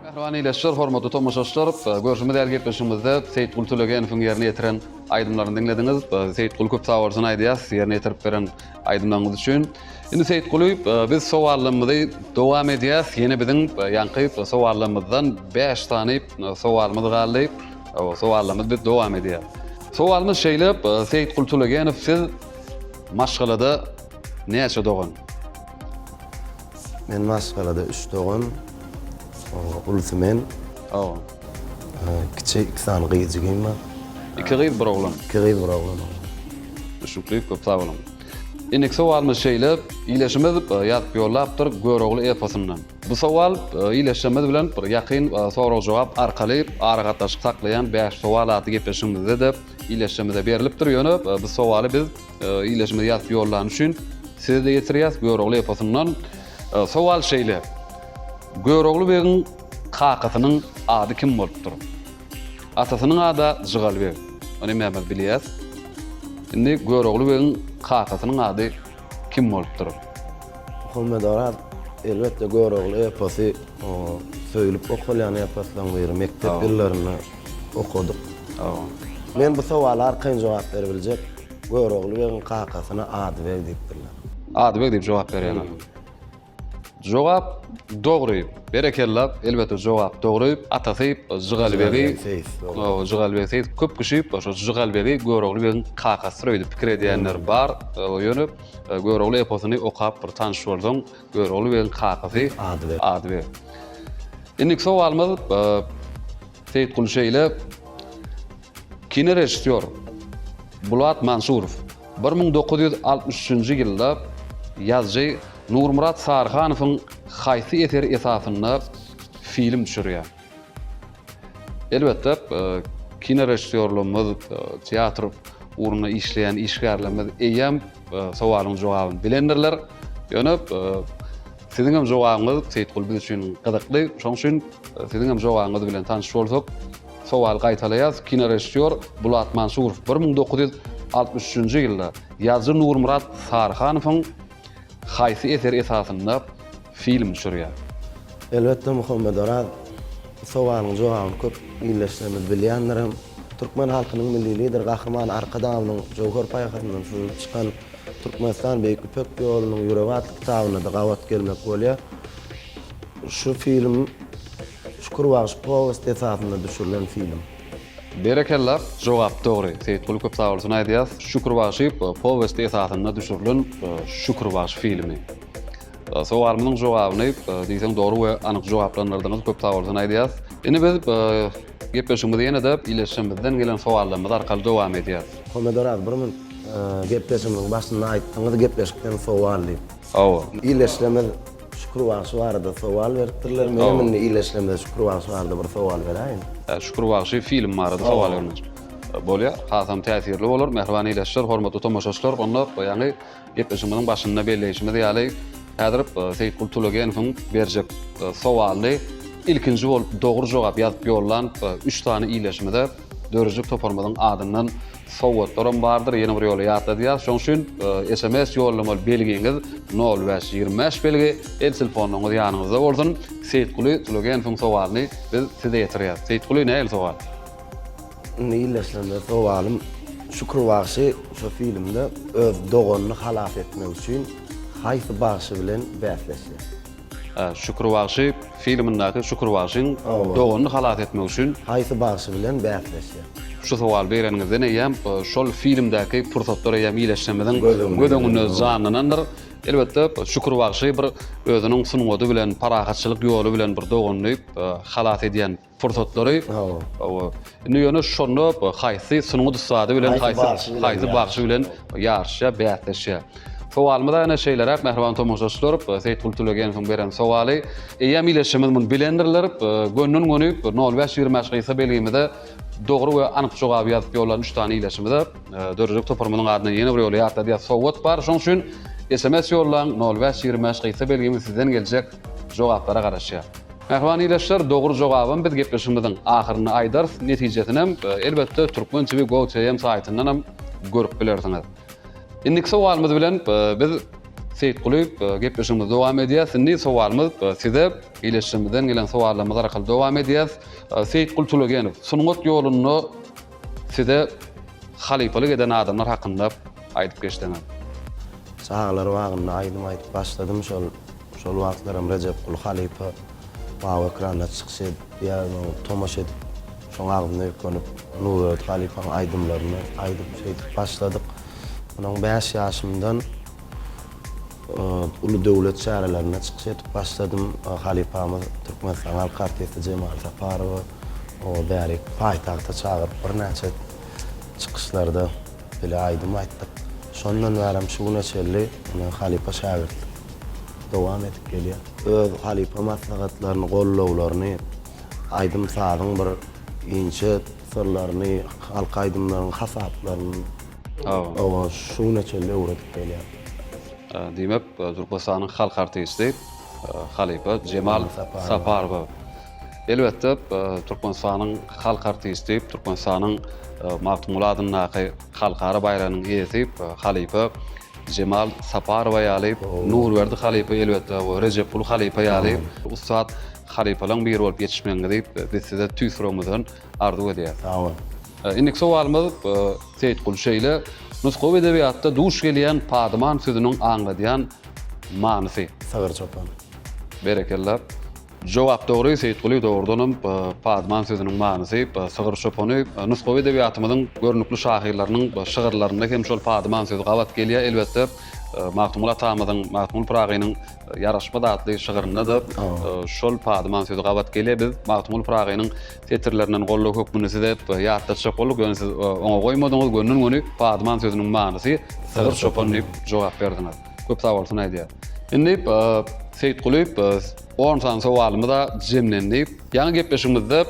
Mähriban ildeşler, hormatly tomaşaçylar, görşümiz ýaly gepleşigimizde Seýitguly Tölegenowyň ýerine ýetiren aýdymlaryny diňlediňiz. Seýitguly köp sag bolsun aýdýas, ýerine ýetirip beren aýdymlaryňyz üçin. Indi Seýitguly, biz sowallarymyzy dowam edýäs. Ýene biziň ýaňky sowallarymyzdan 5 sany sowalymyz galdy. Sowallarymyzy biz dowam edýäs. Sowalymyz şeýle, Seýitguly Tölegenow, siz maşgalada näçe dogan? Men maşgalada üç dogan, ulusy men. Hawa. Kiçi iki sany gyz jigim bar. Iki gyz, bir oglan. Iki gyz, bir oglan. Düşnükli, köp sag boluň. Indiki sowalymyz şeýle, Ileşimiz ýazyp ýollapdyr Görogly eposyndan. Bu sowal ileşimiz bilen bir ýakyn sorag-jogap arkaly aragatnaşyk saklaýan Bäş sowal atly gepleşigimizde-de ileşimize berlipdir. Ýöne bu sowaly biz Ileşimiz ýazyp ýollany üçin size-de ýetirýäs Görogly eposyndan. Sowal şeýle, Görogly begiň kakasynyň ady kim bolupdyr? Atasynyň ady Jygaly beg. Ony hemmämiz bilýäs. Indi Görogly begiň kakasynyň ady kim bolupdyr? Muhammet Oraz, elbetde Görogly eposy söýlüp okalýan eposlaryň biri. Mekdep ýyllarynda okadyk. Men bu sowala arkaýyn jogap beribiljek. Görogly begiň kakasyna Adybeg diýipdirler. Adybeg diýip jogap berýärler. Jogap dogry. Berekella, elbetde jogap dogry. Atasy Jygalybegi, Jygalybeg Seýis köp kişi şo Jygalybegi Görogly begiň kakasydyr öýdüp pikir edýänler bar. Ýöne Görogly eposyny okap bir tanyş bolsaň, Görogly begiň kakasy Adybeg. Adybeg. Indiki sowalymyz Seýitguly şeýle kinorežissýor Bulat Mansurow 1963-nji ýylda ýazyjy Nurmyrat Saryhanowyň haýsy eseri esasynda film düşürýär? Elbetde, kinorežissýorlarymyz, teatr. ugrunda işleýän işgärlerimiz eýýäm sowalyň jogabyny bilendirler. Ýöne siziň hem jogabyňyz Seýitguly biz üçin gyzykly. Şonuň üçin siziň hem jogabyňyz bilen tanyş bolsak, sowaly gaýtalaýarys. Kinorežissýor Bulat Mansurow 1963-nji ýylda ýazyjy Nurmyrat Saryhanowyň haýsy eseri esasynda film düşürýär? Elbetde Muhammedoraz, bu sowalyň jogabyny köp ildeşlerimiz bilýändirem. Türkmen halkynyň Milli Lideri Gahryman Arkadagymyzyň jöwher paýhasyndan süzülip çykan Türkmenistan Beýik Ýüpek ýolunyň ýüregi atly kitabynda-da gabat gelmek bolýar. Şu film Şükür bagşy powesti esasynda düşürilen film. Berekella, jogap dogry. Seýitguly köp sagbolsun aýdýas. Şükür bagşy powesti esasynda düşürilen Şükür bagşy filmi. Sowalymyzyň jogabyny diýseň dogry we anyk jogaplandyrdyňyz. Köp sagbolsun aýdýas. Indi biz gepleşigimizi ýene-de ildeşlerimizden gelen sowallarymyz arkaly dowam edýäs. Homedoraz bir minut gepleşigimiziň başynda aýtdyňyz gepleşikden sowal diýip. Hawa. Ildeşlerimiz Şükür bagşy barada sowal beripdirler. Menem indi ildeşlerimize Şükür bagşy barada bir sowal beräýin. Şükür bagşy film barada sowal bermekçi. Bolýar. Hasam täsirli bolar. Mähriban ildeşler, hormatly tomaşaçylar, onda ýaňy Gepleşigimiziň başynda belleýşimiz ýaly, häzir Seýitgul Tulegenowyň berjek sowalyny ilkinji bolup dogry jogap ýazyp ýollan üç sany ildeşimize döredijilik toparymyzyň adyndan sowgatlaram bardyr. Ýene bir ýola ýatladýas. Şonuň üçin sms ýollamaly belgiňiz nol bäş 25 belgi, el telefonlaryňyz ýanyňyzda bolsun. Seýitguly Tulegenowyň sowalyny biz size ýetirýäs. Seýitguly nähili sowal? Indi illeşlende sowalym Şükür bagşy şo filmde öz doganyny halas etmek üçin haýsy bagşy bilen bäsleşýär? Şükür bagşy filmindäki Şükür bagşyň doganyny halas etmek üçin Haýsy bagşy bilen bäsleşýär? Şu sowaly bereniňizden eýýäm şol filmdäki pursatlar eýýäm ildeşlerimiziň göz öňünde janlanandyr. Elbetde Şükür bagşy bir özüniň sungaty bilen parahatçylyk ýoly bilen bir doganyny halas edýän pursatlary. Hawa. Indi ýöne şonda haýsy sungat ussady bilen haýsy haýsy bagşy bilen ýaryşýar, bäsleşýär. Sowalymyz ýene şeýleräk, mähriban tomaşaçylar, Seýitguly Tulegenowyň beren sowaly. Eýýäm ildeşimiz muny bilendirler. Gönden-göni nol bäş 25 gysga belgimize dogry we anyk jogaby ýazyp ýollan üç sany ildeşimize döredijilik toparymyzyň adyndan ýene bir ýola ýatladýas, sowgat bar. Şonuň üçin sms ýollaň, nol bäş 25 gysga belgimiz sizden geljek jogaplara garaşýar. Mähriban ildeşler, dogry jogabam biz gepleşigimiziň ahyrynda aýdarys, netijesinem elbetde Türkmen TV Go TM saýtyndanam görüp bilersiňiz. Indiki sowalymyz bilen biz Seýitguly gepleşigimizi dowam edýäs. Indi sowalymyz size ildeşlerimizden gelen sowallarymyz arkaly dowam edýäs. Seýitguly Tulegenow, sungat ýolunda size halypalyk eden adamlar hakynda aýdyp geçseňiz. Çagalar bagynda aýdym aýdyp başladym şol Şol wagtlaram Rejepguly halypa mawy ekranda çykyş edýär, oňa tomaşa edip, şoň agzyna ýüklenip, Nurberdi halypaň aýdymlaryny aýdyp, şeýdip başladyk. Onsoň bäş ýaşymdan uly döwlet çärelerinde çykyş edip başladym. Halypamyz Türkmenistanyň halk artisti Jemal Saparowa bärik paýtagta çagyryp birnäçe çykyşlarda Bile aýdym aýtdyk. Şondan bärem şu güne çenli ine halypa şägirtlik dowam edip gelýär. Öz halypa maslahatlaryny, gollawlaryny, aýdym-sazyň bir inçe syrlaryny, halk aýdymlaryň hasaplaryny oňa şu güne çenli öwredip gelýär. Diýmek, Türkmenistanyň halk artisti halypa Jemal Saparowa. Elbetde, Türkmenistanyň halk artisti, Türkmenistanyň Magtymguly adyndaky halkara baýragynyň eýesi halypa Jemal Saparowa ýaly, Nurberdi halypa elbetde we Rejepguly halypa ýaly ussat halypalaryň biri bolup ýetişmegiňizi biz size tüýs ýüregimizden arzuw edýäris. Sag boluň. Indiki sowalymyz Seýitguly şeýle, nusgawy edebiýatda duş gelýän padyman sözüniň aňladýan manysy? Sygyr çopan. Berekella. Jogap dogry, Seýitguly dogrudanam padyman sözüniň manysy sygyr çopany. Nusgawy edebiýatymyzyň görnükli şahyrlarynyň şygyrlarynda hem şol padyman sözi gabat gelýär. Elbetde, Magtymguly atamyzyň, Magtymguly Pyragynyň Ýaraşmaz atly şygrynda-da şol padyman sözi gabat gelýär. Biz Magtymguly Pyragynyň setirlerinden goldaw hökmünde size ýatlatjak bolduk, ýöne siz oňa goýmadyňyz, gönden-göni padyman sözüniň manysy sygyr çopan diýip jogap berdiňiz. Köp sag bolsun aýdýar. Indi. Seýitguly, on sany sowalymyz-a jemlendi. Ýaňy gepleşigimizde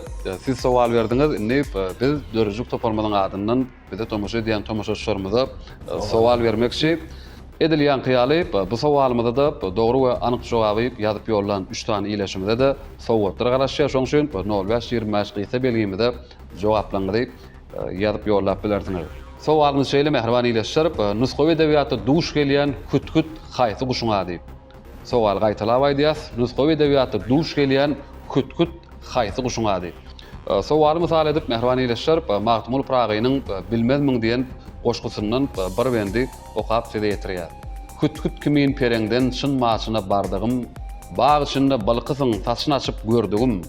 siz sowal berdiňiz, indi biz döredijilik toparymyzyň adyndan bize tomaşa edýän tomaşaçylarymyza sowal bermekçi. Edil ýaňky ýaly, bu sowalymyza-da dogry we anyk jogaby ýazyp ýollan üç sany ildeşimize-de sowgatlar garaşýar. Şonuň üçin nol bäş 25 gysga belgimize jogaplaryňyzy ýazyp ýollap bilersiňiz. Sowalymyz şeýle, mähriban ildeşler, nusgawy edebiýatda duş gelýän hüthüt haýsy guşuň ady? Sowaly gaýtalap aýdýas, nusgawy edebiýatda duş gelýän hüthüt haýsy guşuň ady? Sowaly mysal edip, mähriban ildeşler, Magtymguly Pyragynyň Bilmezmiň diýen goşgusyndan bir bendi okap size ýetirýäs. Hüthüt kimin pereňden çyn maçyna bardygym, Bag içinde bylkysyň saçyn açyp gördügim,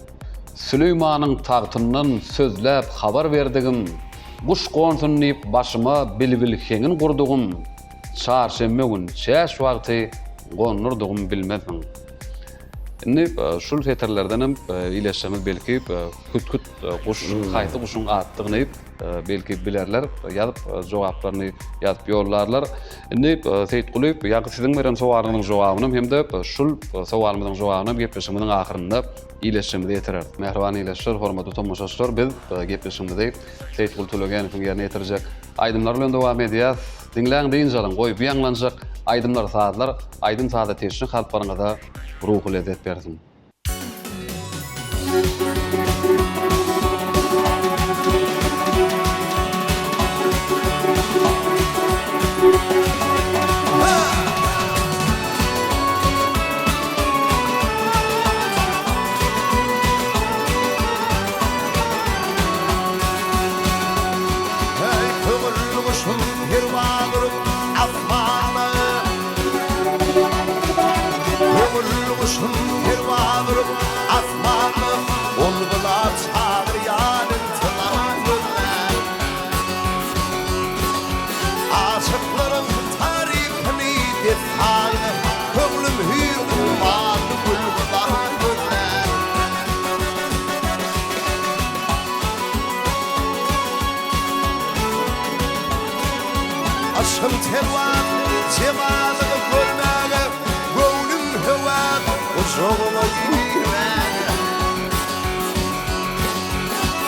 Süleýmanyň tagtyndan sözläp habar berdigim, Guş gonsun diýip başyma bilbil heňin gurdugym, Çarşenbe gün çäş wagty gondurdygym bilmezmiň. Indi şul setirlerdenem ileşsemiz belki hüthüt guş haýsy guşuň atdygyny belki bilerler, ýazyp jogaplaryny ýazyp ýollarlar. Indi Seýitguly ýaňky siziň beren sowalyňyzyň jogabynam hem-de şul sowalymyzyň jogabynam gepleşigimiziň ahyrynda ileşjemize ýetireris. Mähriban ileşler, hormatly tomaşaçylar biz gepleşigimizi Seýitguly Tölegenowyň ýerine ýetirjek aýdymlary bilen dowam edýäs. Diňläň dynç alyň, goý bu ýaňlanjak aýdymlar sazlar aýdym-saza teşne kalplaryňyza ruhy lezzet bersin. Heý, köňül guşum perwaz urup asmana, Köňül guşum perwaz urup asmana, Ol gyza çagyrýan intizar gözlän. Aşyklaryň tarypyny dessana, Köňlüm hüýr ummanly gül gyzar gözlän. Yşgyň telwas jemalyny görmäge Göwnüm höwes gujagyňa girmäge.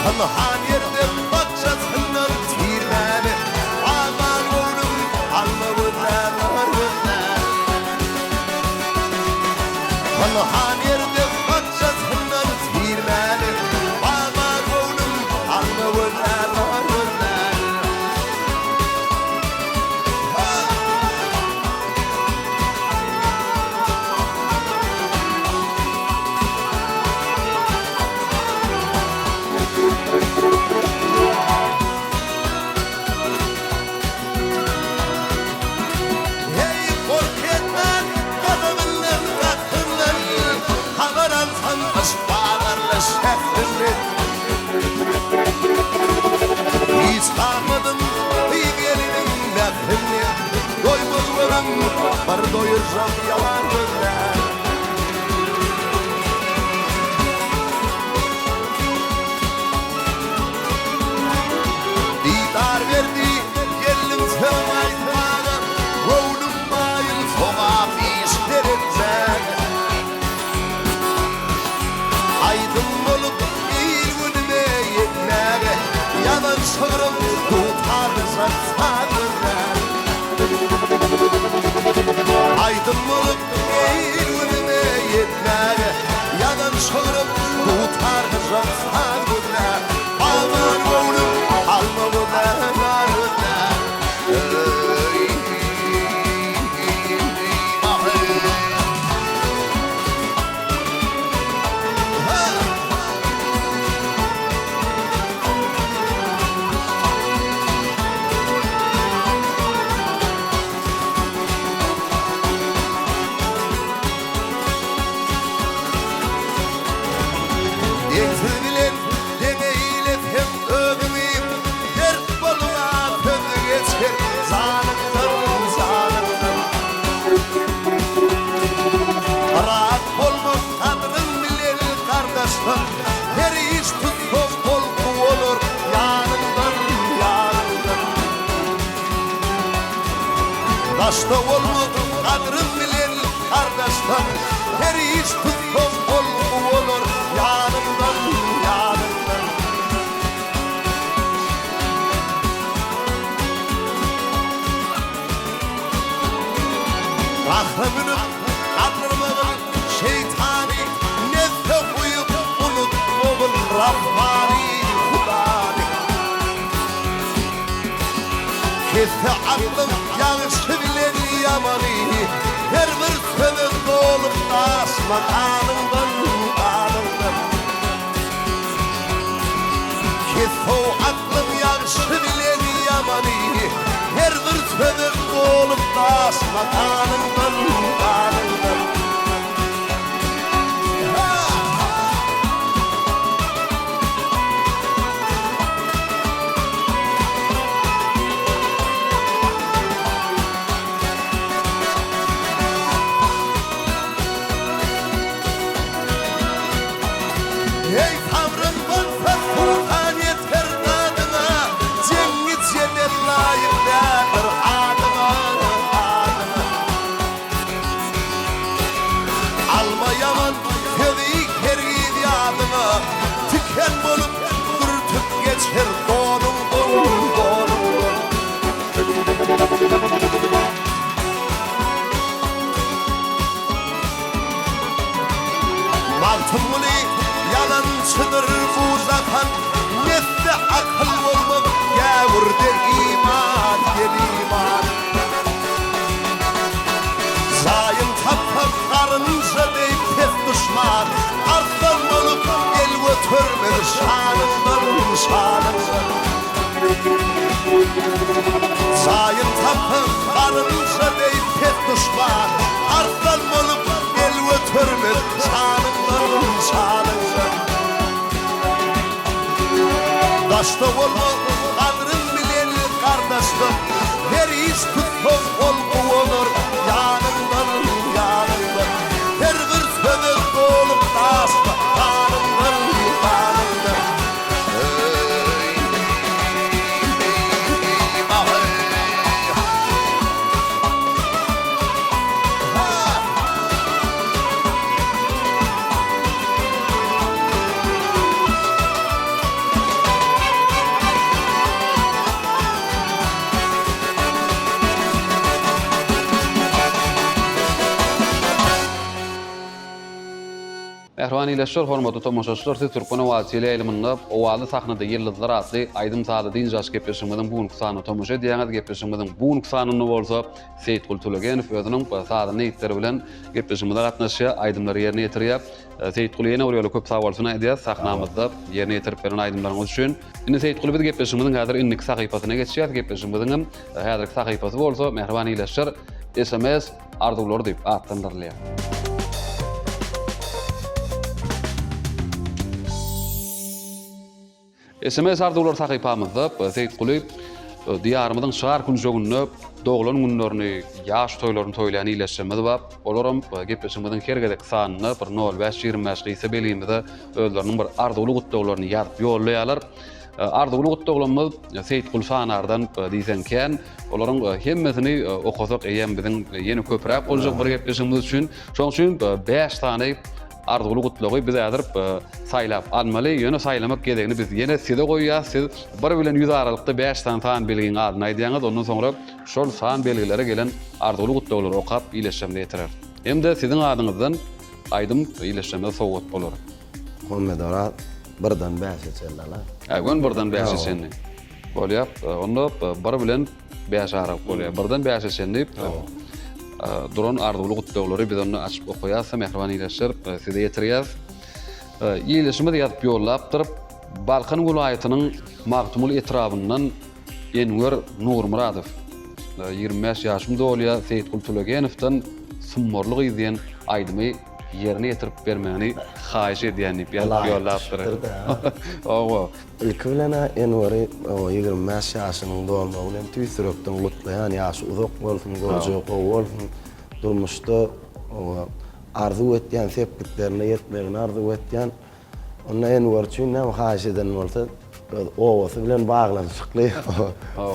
Pynhan ýerde bakjasyndan tirmäni Aman göwnüm alma gözlär nar gözlär. Pynhan ýerde bakjasyndan tirmäni Aman göwnüm alma gözlär nar gözlär. Heý, gork etmän, gazabyndan, gahryndan Habar alsam yşk bazarly şährinden. Hiç galmadym gyz-geliniň mährinden, Doýmaz gözüm, bir doýurjak ýalan gözlär. Didar berdi, geldim sözüm aýtmaga, Göwnüm maýyl sogap işler etmäge. Aýdym bolup il-günüme ýetmäge, Ýazan şygrym dutarlyjak saz gözlär. Aýdym bolup il-günüme ýetmäge, Ýazan şygrym dutarlyjak saz gözlär. Aman göwnüm alma gözlär, nar gözlär. Eý, bahy. Deňsiz bilen deňeýlesem özüňi, Dert bolmaz sözi geçer janyňdan, janyňdan. Rahat bolmak gadryň bilen gardaşdan, Her iş tutsaň bolky bolar ýanyňdan, ýanyňdan. Daşda bolmak gadryň bilen gardaşdan. Her iş tutsaň ol guwalar ýanyňdan, ýanyňdan. Gahra münüp galdyrmagyn şeýtany, Nebse guýup unutmagyn Rahmany, Hudany. Kesse aklyň ýagşy bilen ýamany, Her bir söze dolup daşma ganyňdan, ganyňdan. Kessow aklyň ýagşy bilen ýamany, Her bir söze dolup daşma ganyňdan, ganyňdan. Eý sabryň bolsa soltan ýeter dadyňa, Jeňňi jedel laýyk däldir adyňa, adyňa. Alma ýaman sözi hergiz ýadyňa, Tiken bolup dürtüp geçer donuňdan, donuňdan. Magtymguly ýalançydyr bu jahan, Mesde akyl bolmaz, gäwürde iman, gel iman. Jaýyň tapsa garynja deý pes duşman, Arslan bolup el götermez şanyňdan, şanyňdan. Jaýyň tapsa garynja deý pes duşman, Arslan bolup el götermez şanyňdan, şanyňdan. Daşda bolma gadryn bilen gardaşdan, Her iş tutsaň ol guwanar ýanyňdan, ýanyňdan. Her bir söze dolup daşma ganyňdan, ganyňdan. Mähriban ildeşler, hormatly tomaşaçylar, siz Türkmen owazy teleýaýlymynda Owazly sahnada ýyldyzlar atly aýdym-sazly dynç alyş gepleşigimiziň bu günki sanyna tomaşa edýäňiz. Gepleşigimiziň bu günki sanynda bolsa Seýitguly Tölegenow özüniň sazanda ýigitleri bilen gepleşigimize gatnaşýar, aýdymlary ýerine ýetirýär. Seýitguly ýene bir ýola köp sag bolsun aýdýas sahnamyzda ýerine ýetirip beren aýdymlaryňyz üçin. Indi Seýitguly biz gepleşigimiziň häzir indiki sahypasyna geçýäs. Gepleşigimiziň hem häzirki sahypasy bolsa mähriban ildeşler sms arzuwlary diýip atlandyrylýar. Sms arzuwlary sahypamyzda Seýitguly Diýarymyzyň çar künjeginde doglan günlerini, ýaş toýlaryny toýlaýan ildeşlerimiz bar. Olaram gepleşigimiziň her gezekki sanynda bir nol bäş, 25 gysga belgimize özleriniň bir arzuwly gutlaglaryny ýazyp ýollaýarlar. Arzuwly gutlaglarymyz Seýitguly Sanardan diýseň kän. Olaryň hemmesini okasak eýýäm biziň ýene köpräk boljak bir gepleşigimiz üçin. Şonuň üçin bäş sany Arzuwly gutlagy biz häzir saýlap almaly. Ýöne saýlamak gezegini biz ýene size goýýas. Siz bir bilen ýüz aralykda bäş sany san belgiň adyny aýdýaňyz. Ondan soňra şol san belgilere gelen arzuwly gutlaglary okap ildeşlerimize ýetireris. Hem-de siziň adyňyzdan aýdym ildeşlerimize sowgat bolar. Muhammedoraz birden bäşe çenli ala. Hä, göni birden bäşe çenli. Bolýar. Onda bir bilen bäş aralyk bolýar. Birden bäşe çenli duran arzuwly gutlaglary biz onda açyp okaýarys, mähriban ildeşler, size ýetirýäris. Ildeşimiz ýazyp ýollapdyr. Balkan welaýatynyň Magtymguly etrabyndan Enwer Nurmyradow. 25 ýaşym dolýar, Seýitguly Tulegenowdan Sumbarly gyz diýen aýdymy ýerine ýetirip bermegini haýyş edýän diýip ýazyp ýollapdyr. Hawa. Ilki bilen-ä Enweri 25 ýaşynyň dolmagy bilen tüýs ýürekden gutlaýan, ýaşy uzak bolsun, görjegi gowy bolsun, durmuşda arzuw etýän sepgitlerine ýetmegini arzuw etýän. Onda Enwer üçin näme haýyş eden bolsa, öz obasy bilen baglanyşykly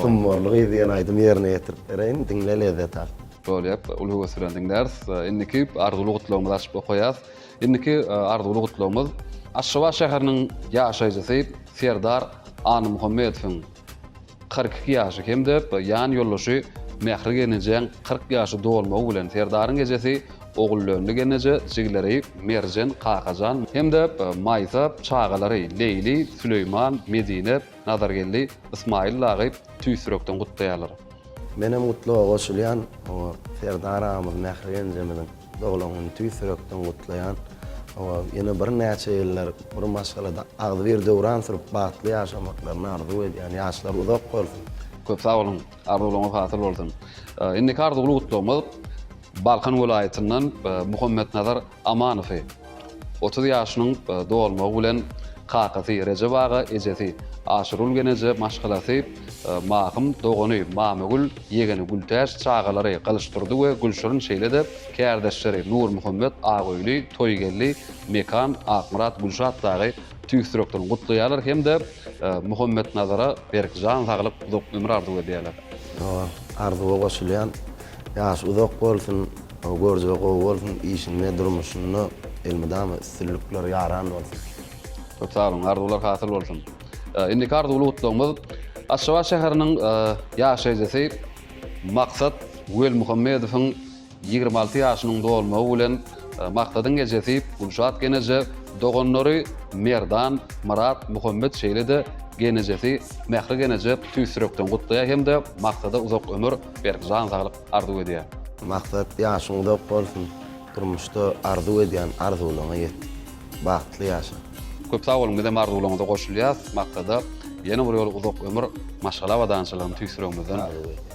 Sumbarly gyz diýen aýdymy ýerine ýetirip bereýin, diňle lezzet al. Bolýar, uly höwes bilen diňläris. Indiki arzuwly gutlagymyzy açyp okaýas. Indiki arzuwly gutlagymyz Aşgabat şäheriniň ýaşaýjysy Serdar Annamuhammedowyň 42 ýaşy hem-de ýan ýoldaşy Mähri gelnejäň 40 ýaşy dolmagy bilen Serdaryň ejesi Oguldönli gelneje, jigileri Merjen, Kakajan hem-de Maýsa, çagalary Leýli, Süleýman, Medine, Nazargeldi, Ysmaýyl dagy tüýs ýürekden gutlaýarlar. Menem gutlaga goşulýan, oňa Serdar agamyz Mähri genjemiziň doglan gününi tüýs ýürekden gutlaýan. Oňa ýene birnäçe ýyllar bir maşgalada agzybir döwran sürüp bagtly ýaşamaklaryny arzuw edýän. Ýaşlary uzak bolsun! Köp sag boluň, arzuwlaryňyz hasyl bolsun. Indiki arzuwly gutlagymyz Balkan welaýatyndan Muhammetnazar Amanowy 30 ýaşynyň dolmagy bilen kakasy Rejep aga, ejesi Aşyrgül geneje, maşgalasy Mahym, dogany Mamagül, ýegeni Gültäç, çagalary Gylyçdurdy we Gülşirin şeýle-de kärdeşleri Nurmuhammet, Agöýli, Toýgeldi, Mekan, Akmyrat, Gülşat dagy tüýs ýürekden gutlaýarlar hem-de Muhammetnazara berk jan saglyk, uzak ömür arzuw edýärler. Arzuwa goşulýan. Ýaşy uzak bolsun, görjegi gowy bolsun, işinde, durmuşynda elmydama üstünlikler ýaran bolsun. Köp sag boluň, arzuwlar hasyl bolsun. Indiki arzuwly gutlagymyz Aşgabat şäheriniň ýaşaýjysy Maksat Welmuhammedowyň 26 ýaşynyň dolmagy bilen Maksadyň ejesi Gülşat geneje, doganlary Merdan, Myrat, Muhammet şeýle-de genejesi Mähri geneje tüýs ýürekden gutlaýar hem-de Maksada uzak ömür, berk jan saglyk arzuw edýär. Maksat ýaşyň uzak bolsun, durmuşda arzuw edýän arzuwlaňa ýet. Bagtly ýaşa. Köp sag boluň bizem arzuwlaňyza goşulýas Maksada ýene bir ýola uzak ömür maşgala abadançylygyny tüýs ýüregimizden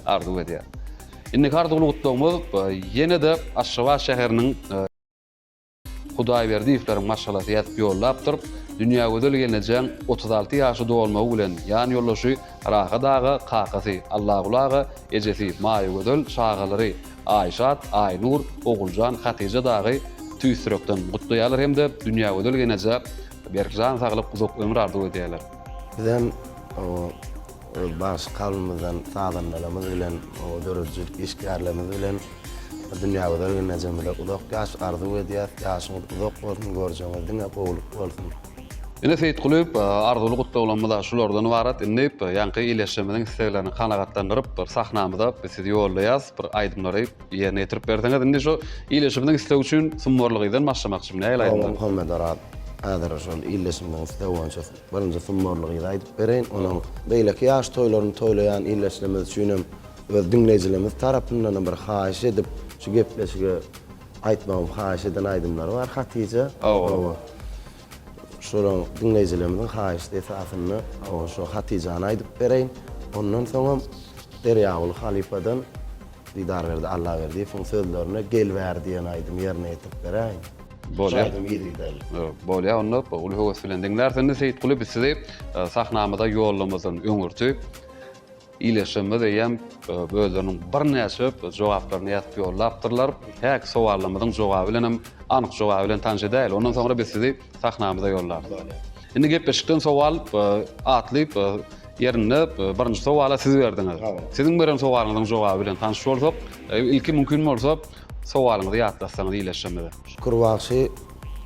arzuw edýäs. Indiki arzuwly gutlagymyz ýene-de Aşgabat şäheriniň Hudaýberdiýewleriň maşgalasy ýazyp ýollapdyr. Dünýägözel gelnejäň 36 ýaşy dolmagy bilen ýan ýoldaşy Rahat aga, kakasy Allaguly aga, ejesi Maýagözel, çagalary Aýşat, Aýnur, Oguljan, Hatyja dagy tüýs ýürekden gutlaýarlar hem-de Dünýägözel gelnejä berk jan saglyk, uzak ömür arzuw edýärler. Bizem Öz bagşy kalbymyzdan sazandalarymyz bilen, döredijilik işgärlerimiz bilen Dünýägözel gelnejemize uzak ýaş arzuw edýäs. Ýaşyňyz uzak bolsun, görjegiňiz diňe gowulyk bolsun. Ine Seýitguly, arzuwly gutlaglarymyz-a şulardan ybarat. Indi ýaňky ildeşlerimiziň isleglerini kanagatlandyryp, bir sahnamyza biz sizi ýollaýas, bir aýdymlary ýerine ýetirip berseňiz. Indi şu ildeşimiziň islegi üçin Sumbarly gyzdan başlamakçy. Nähili aýdymlar? Muhammet Oraz, häzir şol ildeşimiziň islegi boýunça Birinji sumbarly gyzy aýdyp bereýin, onuň beýleki ýaş toýlaryny toýlaýan ildeşlerimiz üçinem öz diňleýjilerimiz tarapyndanam bir haýyş edip, şu gepleşige aýtmagymy haýyş eden aýdymlary bar, Hatyja. Hawa. Şolaryň diňleýjilerimiziň haýyşty esasynda hawa şu Hatyjany aýdyp bereýin. Ondan soňam Derýaguly halypadan Didarberdi Allaberdiýewiň sözlerine Gel bäri diýen aýdymy ýerine ýetirip beräýin. Bolýar. Bolýar onda uly höwes bilen diňläris. Indi Seýitguly biz sizi e, sahnamyza ýollamazdan öňürti ildeşlerimiz eýýäm e, özleriniň birnäçe jogaplaryny ýazyp ýollapdyrlar. Häki sowallarymyzyň jogaby bilen hem anyk jogaby bilen tanyş edäýeli. Ondan soňra biz sizi sahnamyza ýollarys. Indi gepleşikden sowal e, atly ýerinde birinji sowala siz berdiňiz. Siziň beren sowalyňyzyň jogaby bilen tanyş bolsak, ilki mümkin bolsa Sowalyňyzy ýatlatsaňyz ildeşlerimize. Şükür bagşy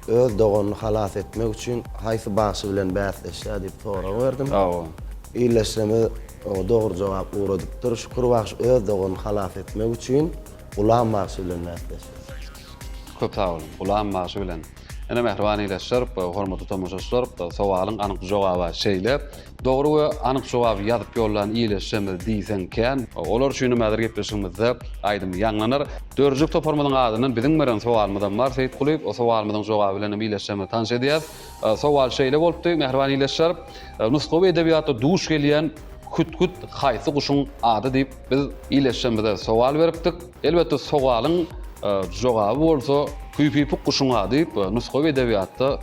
öz doganyny halas etmek üçin haýsy bagşy bilen bäsleşýär diýip sorag berdim. Hawa. Ildeşlerimiz oňa dogry jogap ugradypdyr. Şükür bagşy öz doganyny halas etmek üçin Gulam bagşy bilen bäsleşýär. Köp sag boluň. Gulam bagşy bilen. Ine mähriban ildeşler, hormatly tomaşaçylar, sowalyň anyk jogaby şeýle. Dogry we anyk jogaby ýazyp ýollan ildeşlerimiz diýseň kän. Olar üçinem häzir gepleşigimizde aýdym ýaňlanar. Dörjük toparymyzyň adyndan biziň beren sowalymyzam bar Seýitgulyýew. O sowalymyzyň jogaby bilenem ildeşlerimizi tanyş edýäs. Sowal şeýle bolupdy, mähriban ildeşler. Nusgawy edebiýatda duş gelýän hüt-hüt haýsy guşuň ady diýip biz ildeşlerimize sowal beripdik. Elbetde sowalyň jogaby bolsa hüýpüpik guşuň ady nusgawy edebiýatda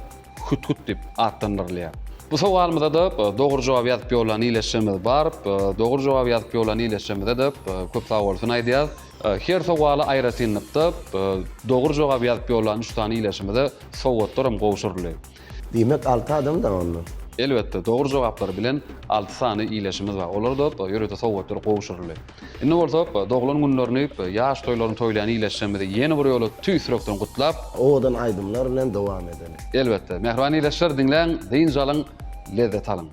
Hüt-hüt diýip atlandyrylýar. Bu sowalymyza-da dogry jogap ýazyp ýollan ildeşlerimiz bar. Dogry jogaby ýazyp ýollan ildeşlerimize-de köp sag bolsun aýdýarys. Her sowala aýratynlykda dogry jogaby ýazyp ýollan üç sany ildeşimize sowgatlar hem gowşuryldy. Diýmek alty adam-da onda. Elbetde, dogry jogaplary bilen alty sany ildeşimiz bar. Olara-da ýörite sowgatlar gowşuryldy. Indi bolsa doglan günlerini, ýaş toýlaryny toýlaýan ildeşlerimizi ýene bir ýola tüýs ýürekden gutlap, Owadan aýdymlar bilen dowam edeli. Elbetde, mähriban ildeşler, diňläň, dynç alyň, lezzet alyň!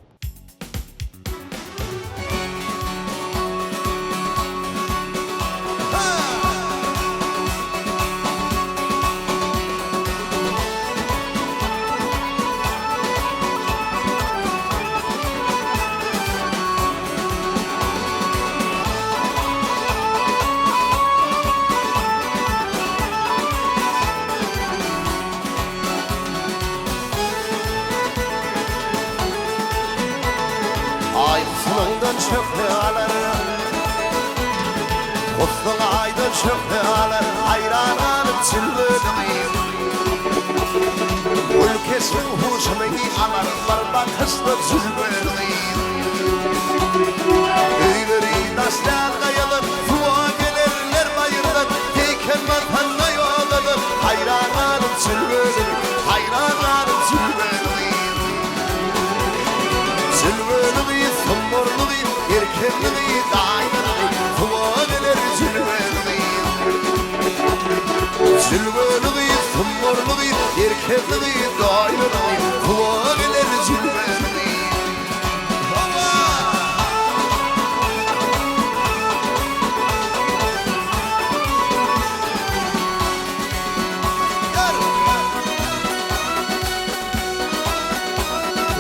Aý suwuňdan şöhle alar Gussaň aýdan şöhle alar Haýran galyp jülgeli gyz Gül keşbiň huşumy alar Bir bakyşda jülgeli gyz Öýleri daş däl gaýadan Suwa gelerler baýyrdan Heýkel barsanda ýodadan Haýran galyp jülgeli Haýran galyp jülgeli gyz Jülgeli gyz, sumbarly gyz, erkekli gyz, aýnaly gyz, Suwa geler jülgeli gyz. Jülgeli gyz, sumbarly gyz, erkekli gyz, aýnaly gyz, Suwa geler jülgeli gyz. Hawa! Ýar!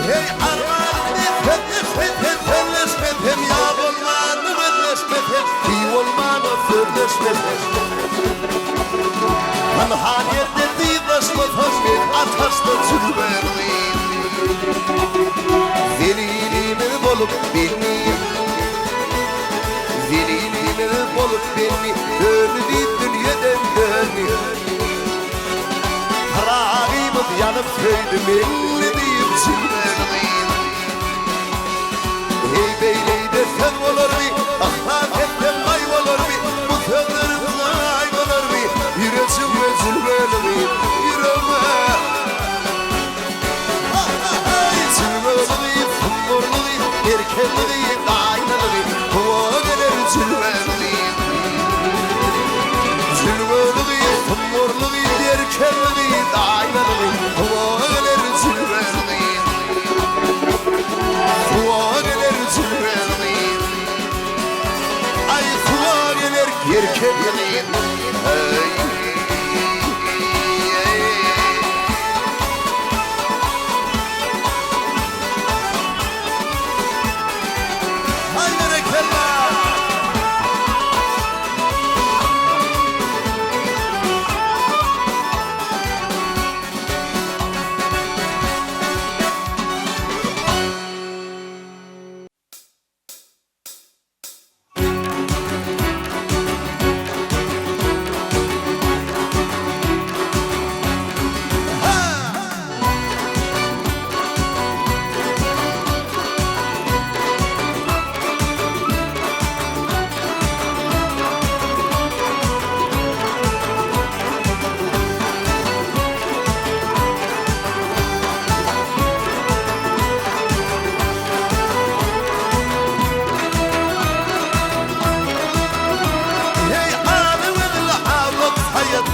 Hey armanymy sözleşmesem, sözleşmesem, Ýa bolmany gözleşmesem, Hiý bolmana sözleşmesem. Pynhan ýerde dyzlaşmasam, Men ataşda jülgeli. Zelilimiz bolup belli, Zelilimiz bolup belli, Döndi diýip dünýeden döndi. Pyragymyz ýanyp söýdi Meňli diýip jülgeli gyz. Heý beýleýde söz bolarmy, Yhlas etsem aý bolarmy, Bu sözlerim zaý bolarmy, Ýürejigme jülgeli gyz, Ýüregme. Heý jülgeli gyz, sumbarly gyz, Erkekli gyz, gaýnaly gyz, Suwa geler jülgeli gyz. Jülgeli gyz, sumbarly gyz, Erkekli gyz, aýnaly gyz, Suwa geler jülgeli gyz. Suwa geler jülgeli gyz. Aý, suwa geler erkekli gyz. Heý. Haý, berekella! Heý, aly gözli awlak saýat,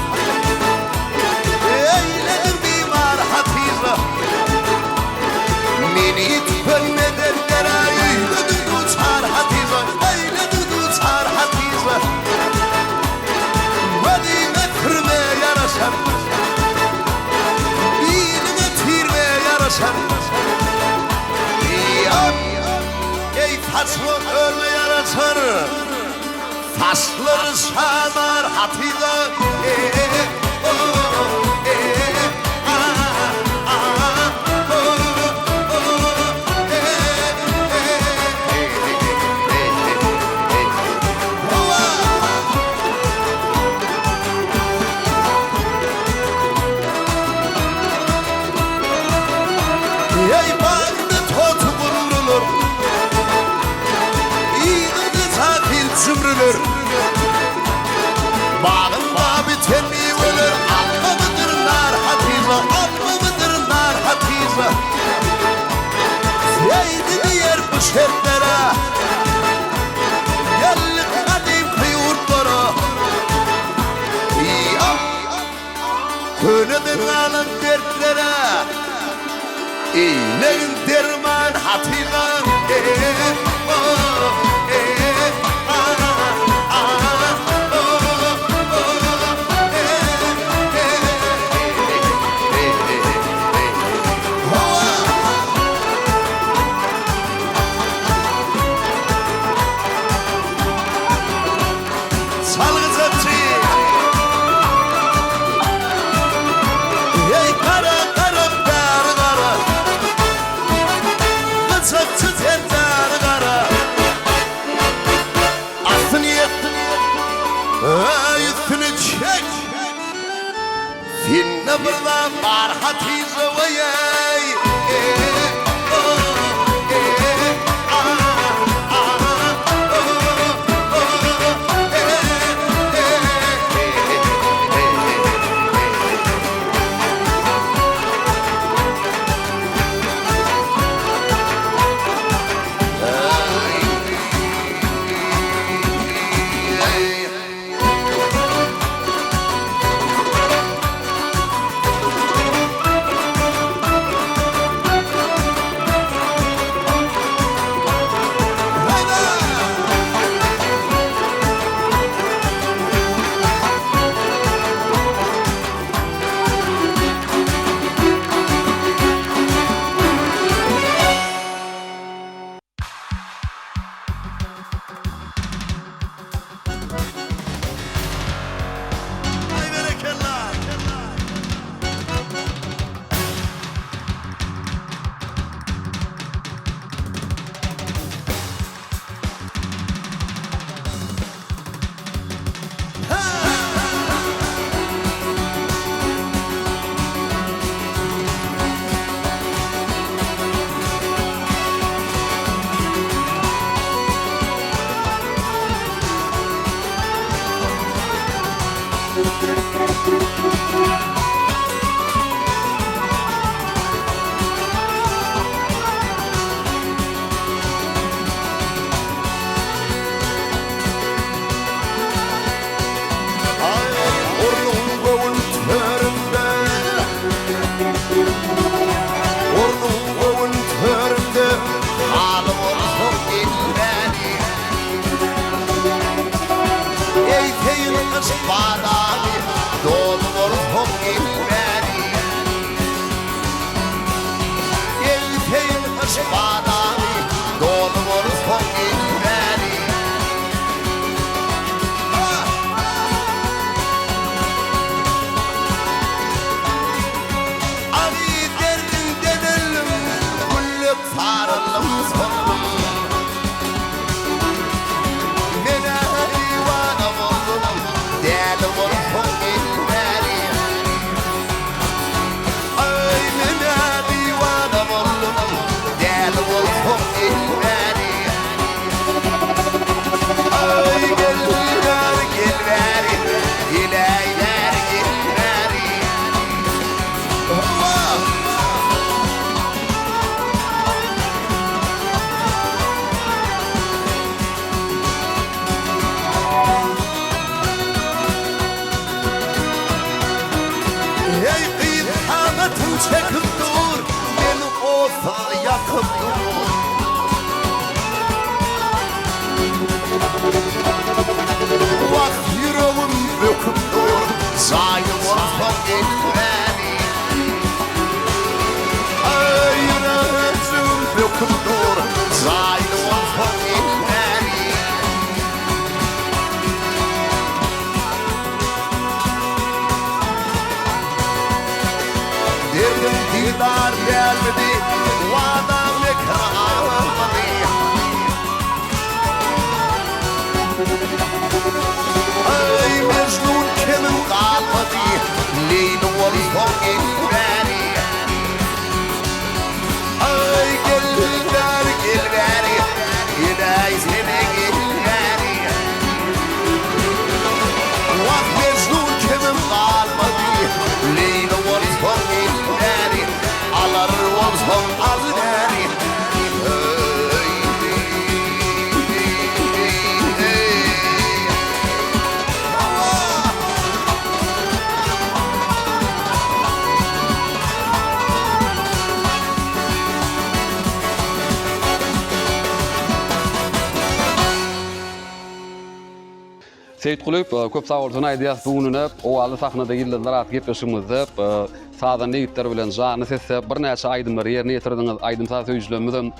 Eýlediň bimar Hatyja. Meni tükenmeden bela Eýlediň duçar Hatyja, Eýlediň duçar Hatyja. Gözüňe sürme ýaraşar, Biliňe tirme ýaraşar. Eý, saçma örme ýaraşar, Saçlary şamar Hatyja. Eý, bagynda toty gumrular, Yzyňda jahyl jümrüler. Bagynda biten miweler, Almamydyr nar Hatyja, Almamydyr nar Hatyja. Bu şertlere Geldik gadymky ýurtlara Ýa Köneden galan dertlere Eýlegin derman hatyra Çalgyjakçy Eý gara gara bäri gara Gyjakçy sen bäri gara Astyny ýet Eý üstüni çek Sende bir zat bar Hatyja weý Aý berekella! Aý, ornuň göwün töründe, Ornuň göwün töründe, Haly bolsaň elmäni. Eýseýin gyş badamy, Doly bolsaň elmäni. Eýseýin gyş badamy, Doly bolsaň elmäni. Agy derdiňden öldüm, Güllük saryldym, soldum. Men-ä diwana boldum, Däli bolsaň gelmäli. Aý, men-ä diwana boldum, Däli bolsaň gelmäli. Aý, gel bäri, gel bäri, Geläý bäri, gel bäri. Hawa! Eý gyz kamatyň çekip dur, Meni otsuz ýakyp dur. Wah ýüregim böküp dur, Jaýy bolsa gelmäli. Aý ýüregim böküp dur, Jaýy bolsa gelmäli. Derdim didar dälmidi, Wadam mekir almady. Aý Mejnun kemim galmady, Leýli bolsaň gelmäli. Aý gel bäri, gel bäri, Geläýsene gel bäri. Wah Mejnun kemim galmady, Leýli bolsaň gel bäri. Alar bolsaň. Seýitguly, köp sag bolsun aýdýas bu gününe Owazly sahnada ýyldyzlar atly gepleşigimizde sazanda ýigitler bilen janly sesde birnäçe aýdymlary ýerine ýetirdiňiz. Aýdym-saz söýüjilerimizem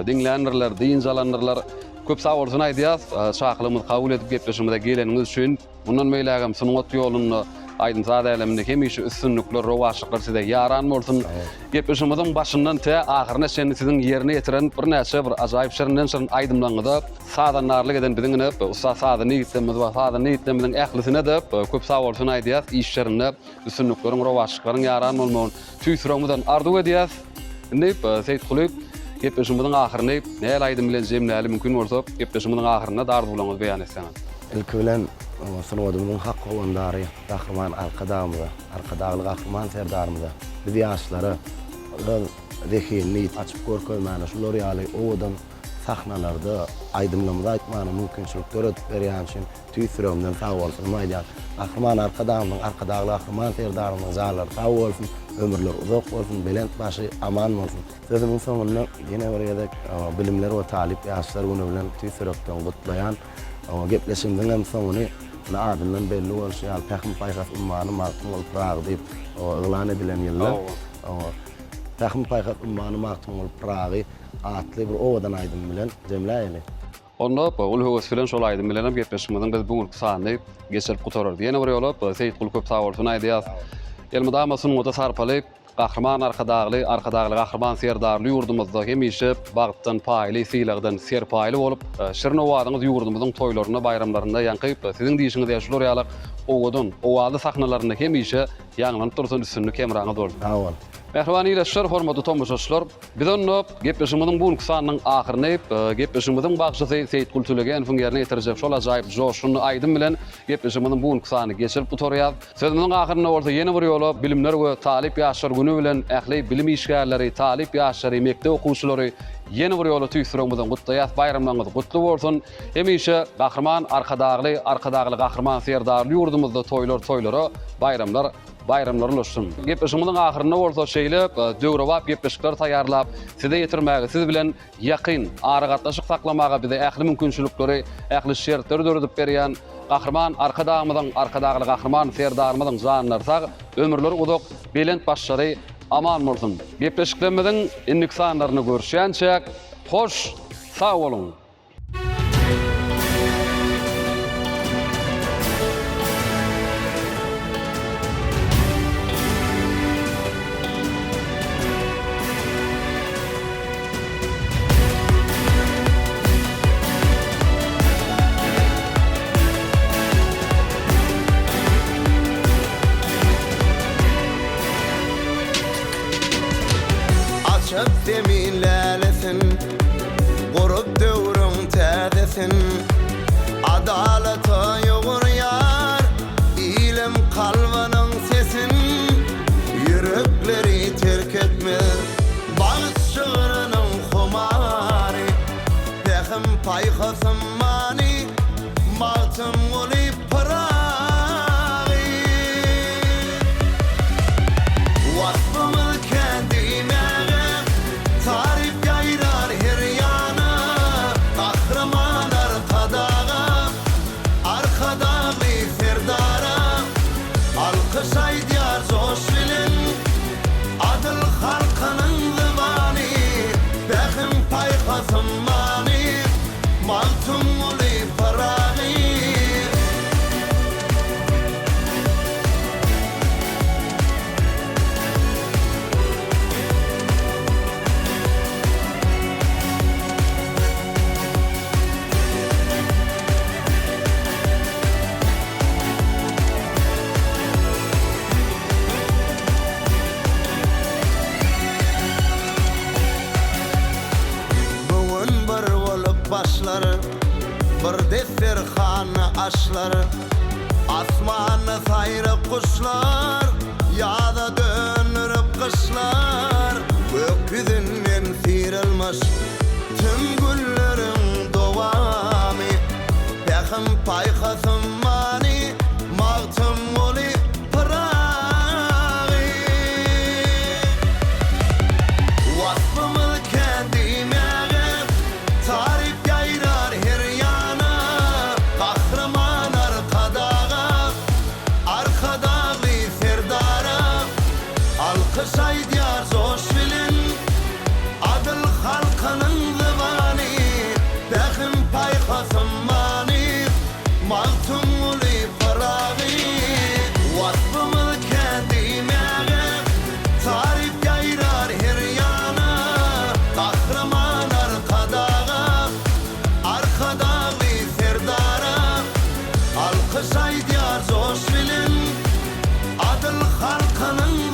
diňländirler, dynç alandyrlar. Köp sag bolsun aýdýas çakylygymyzy kabul edip gepleşigimize geleniňiz üçin. Mundan beýlägem sungat ýolunda, aýdym-saz äleminde hemişe üstünlikler, rowaçlyklar size ýaran bolsun. Gepleşigimiziň başyndan tä ahyryna çenli siziň ýerine ýetiren birnäçe bir ajaýyp şirinden-şirin aýdymlaryňyza sazandarlyk eden biziň ine ussat sazanda ýigitlerimiz bar. Sazanda ýigitlerimiziň ählisine-de köp sagbolsun aýdýas. Işlerinde üstünlikleriň, rowaçlyklaryň ýaran bolmagyny tüýs ýüregimizden arzuw edýäs. Indi Seýitguly gepleşigimiziň ahyryny näl aýdym bilen jemläli mümkin bolsa gepleşigimiziň ahyrynda-da arzuwlaryňyzy beýan etseňiz. Ilki bilen sungatymyzyň hak howandary Gahryman Arkadagymyza, Arkadagly Gahryman Serdarymyza, biz ýaşlara öz zehinini açyp görkezmäne şular ýaly owadan sahnalarda aýdymlarymyzy aýtmana mümkinçilik döredip berýäni üçin Tüýs ýüregimden sag bolsunymy aýdýan. Gahryman Arkadagymyzyň, Arkadagly Gahryman Serdarymyzyň janlary sag bolsun, ömürleri uzak bolsun, belent başy aman bolsun. Sözümiň soňunda ýene bir gezek Bilimler we talyp ýaşlar güni bilen tüýs ýürekden gutlaýan. Gepleşigimiziň hem soňuny ine adyndan belli bolşy ýaly Pähim-paýhas ummany Magtymguly Pyragy diýip yglan edilen ýylda Pähim-paýhas ummany Magtymguly Pyragy atly bir owadan aýdym bilen jemläýeli. Onda uly höwes bilen şol aýdym bilenem gepleşigimiziň biz bu günki sanyny geçirip gutararys. Ýene bir ýola Seýitguly köp sag bolsun aýdýas. Elmydama sungata sarpaly Gahryman Arkadagly, Arkadagly Gahryman Serdarly ýurdumyzda hemişe bagtdan paýly, sylagdan serpaýly bolup, şirin owazyňyz ýurdumyzyň toýlarynda, baýramlarynda ýaňky siziň diýşiňiz ýaly şular ýaly owadan, owazly sahnalarynda hemişe ýaňlanyp dursun, üstünlik hemraňyz bolsun. Sag bol. Mähriban ildeşler, hormatly tomaşaçylar! Biz onda gepleşigimiziň bu günki sanynyň ahyryny gepleşigimiziň bagşysy Seýitgul Tülegenowyň ýerine ýetirjek şol ajaýyp joşgunly aýdym bilen gepleşigimiziň bu günki sanyny geçirip gutarýas. Sözümiziň ahyrynda bolsa ýene bir ýola Bilimler we talyp ýaşlar güni bilen ähli bilim işgärleri, talyp ýaşlary, mekdep okuwçylary ýene bir ýola tüýs ýüregimizden gutlaýas. Baýramlaryňyz gutly bolsun! Hemişe Gahryman Arkadagly, Arkadagly Gahryman Serdarly ýurdumyzda toýlar toýlara, baýramlar Baýramlar ulaşsyn! Gepleşigimiziň ahyrynda bolsa şeýle döwrebap gepleşikleri taýýarlap, size ýetirmäge, siz bilen ýakyn aragatnaşyk saklamaga bize ähli mümkinçilikleri, ähli şertleri döredip berýän Gahryman Arkadagymyzyň, Arkadagly Gahryman Serdarymyzyň janlary sag, ömürleri uzak, belent başlary aman bolsun! Gepleşiklerimiziň indiki sanlarynda görüşýänçäk, hoş sag boluň! Açyp zemin lälesin. Gurup döwrüň täzesin Adalata ýugurýar Ilim kalbynyň sesin Ýürekleri terk etmez Bagt şygrynyň humary Pähim-paýhasym many Magtymguly Pyragy. Waspymyz kän diýmäge, Taryp ýaýrar her ýana. Gahryman Arkadaga, Arkadagly Serdara. Alkyş aýdýar joş bilen, Adyl halkynyň zybany. Pähim-paýhasym many, Magtymguly Pyragy. Bu gün bir bolup başlar. Bir desterhanda aşlar, Asmanda saýrak guşlar, Ýaza döndürip gyşlar. Gök ýüzünden syrylmyş Tüm gülleriň dowamy, Pähim-paýhasym many, Magtymguly Pyragy. Waspymyz kän diýmäge, Taryp ýaýrar her ýana, Gahryman Arkadagym. Magtymguly Pyragy. Waspymyz kän diýmäge, Taryp ýaýrar her ýana. Gahryman Arkadaga, Arkadagly Serdara. Alkyş aýdýar joş bilen, Adyl halkynyň.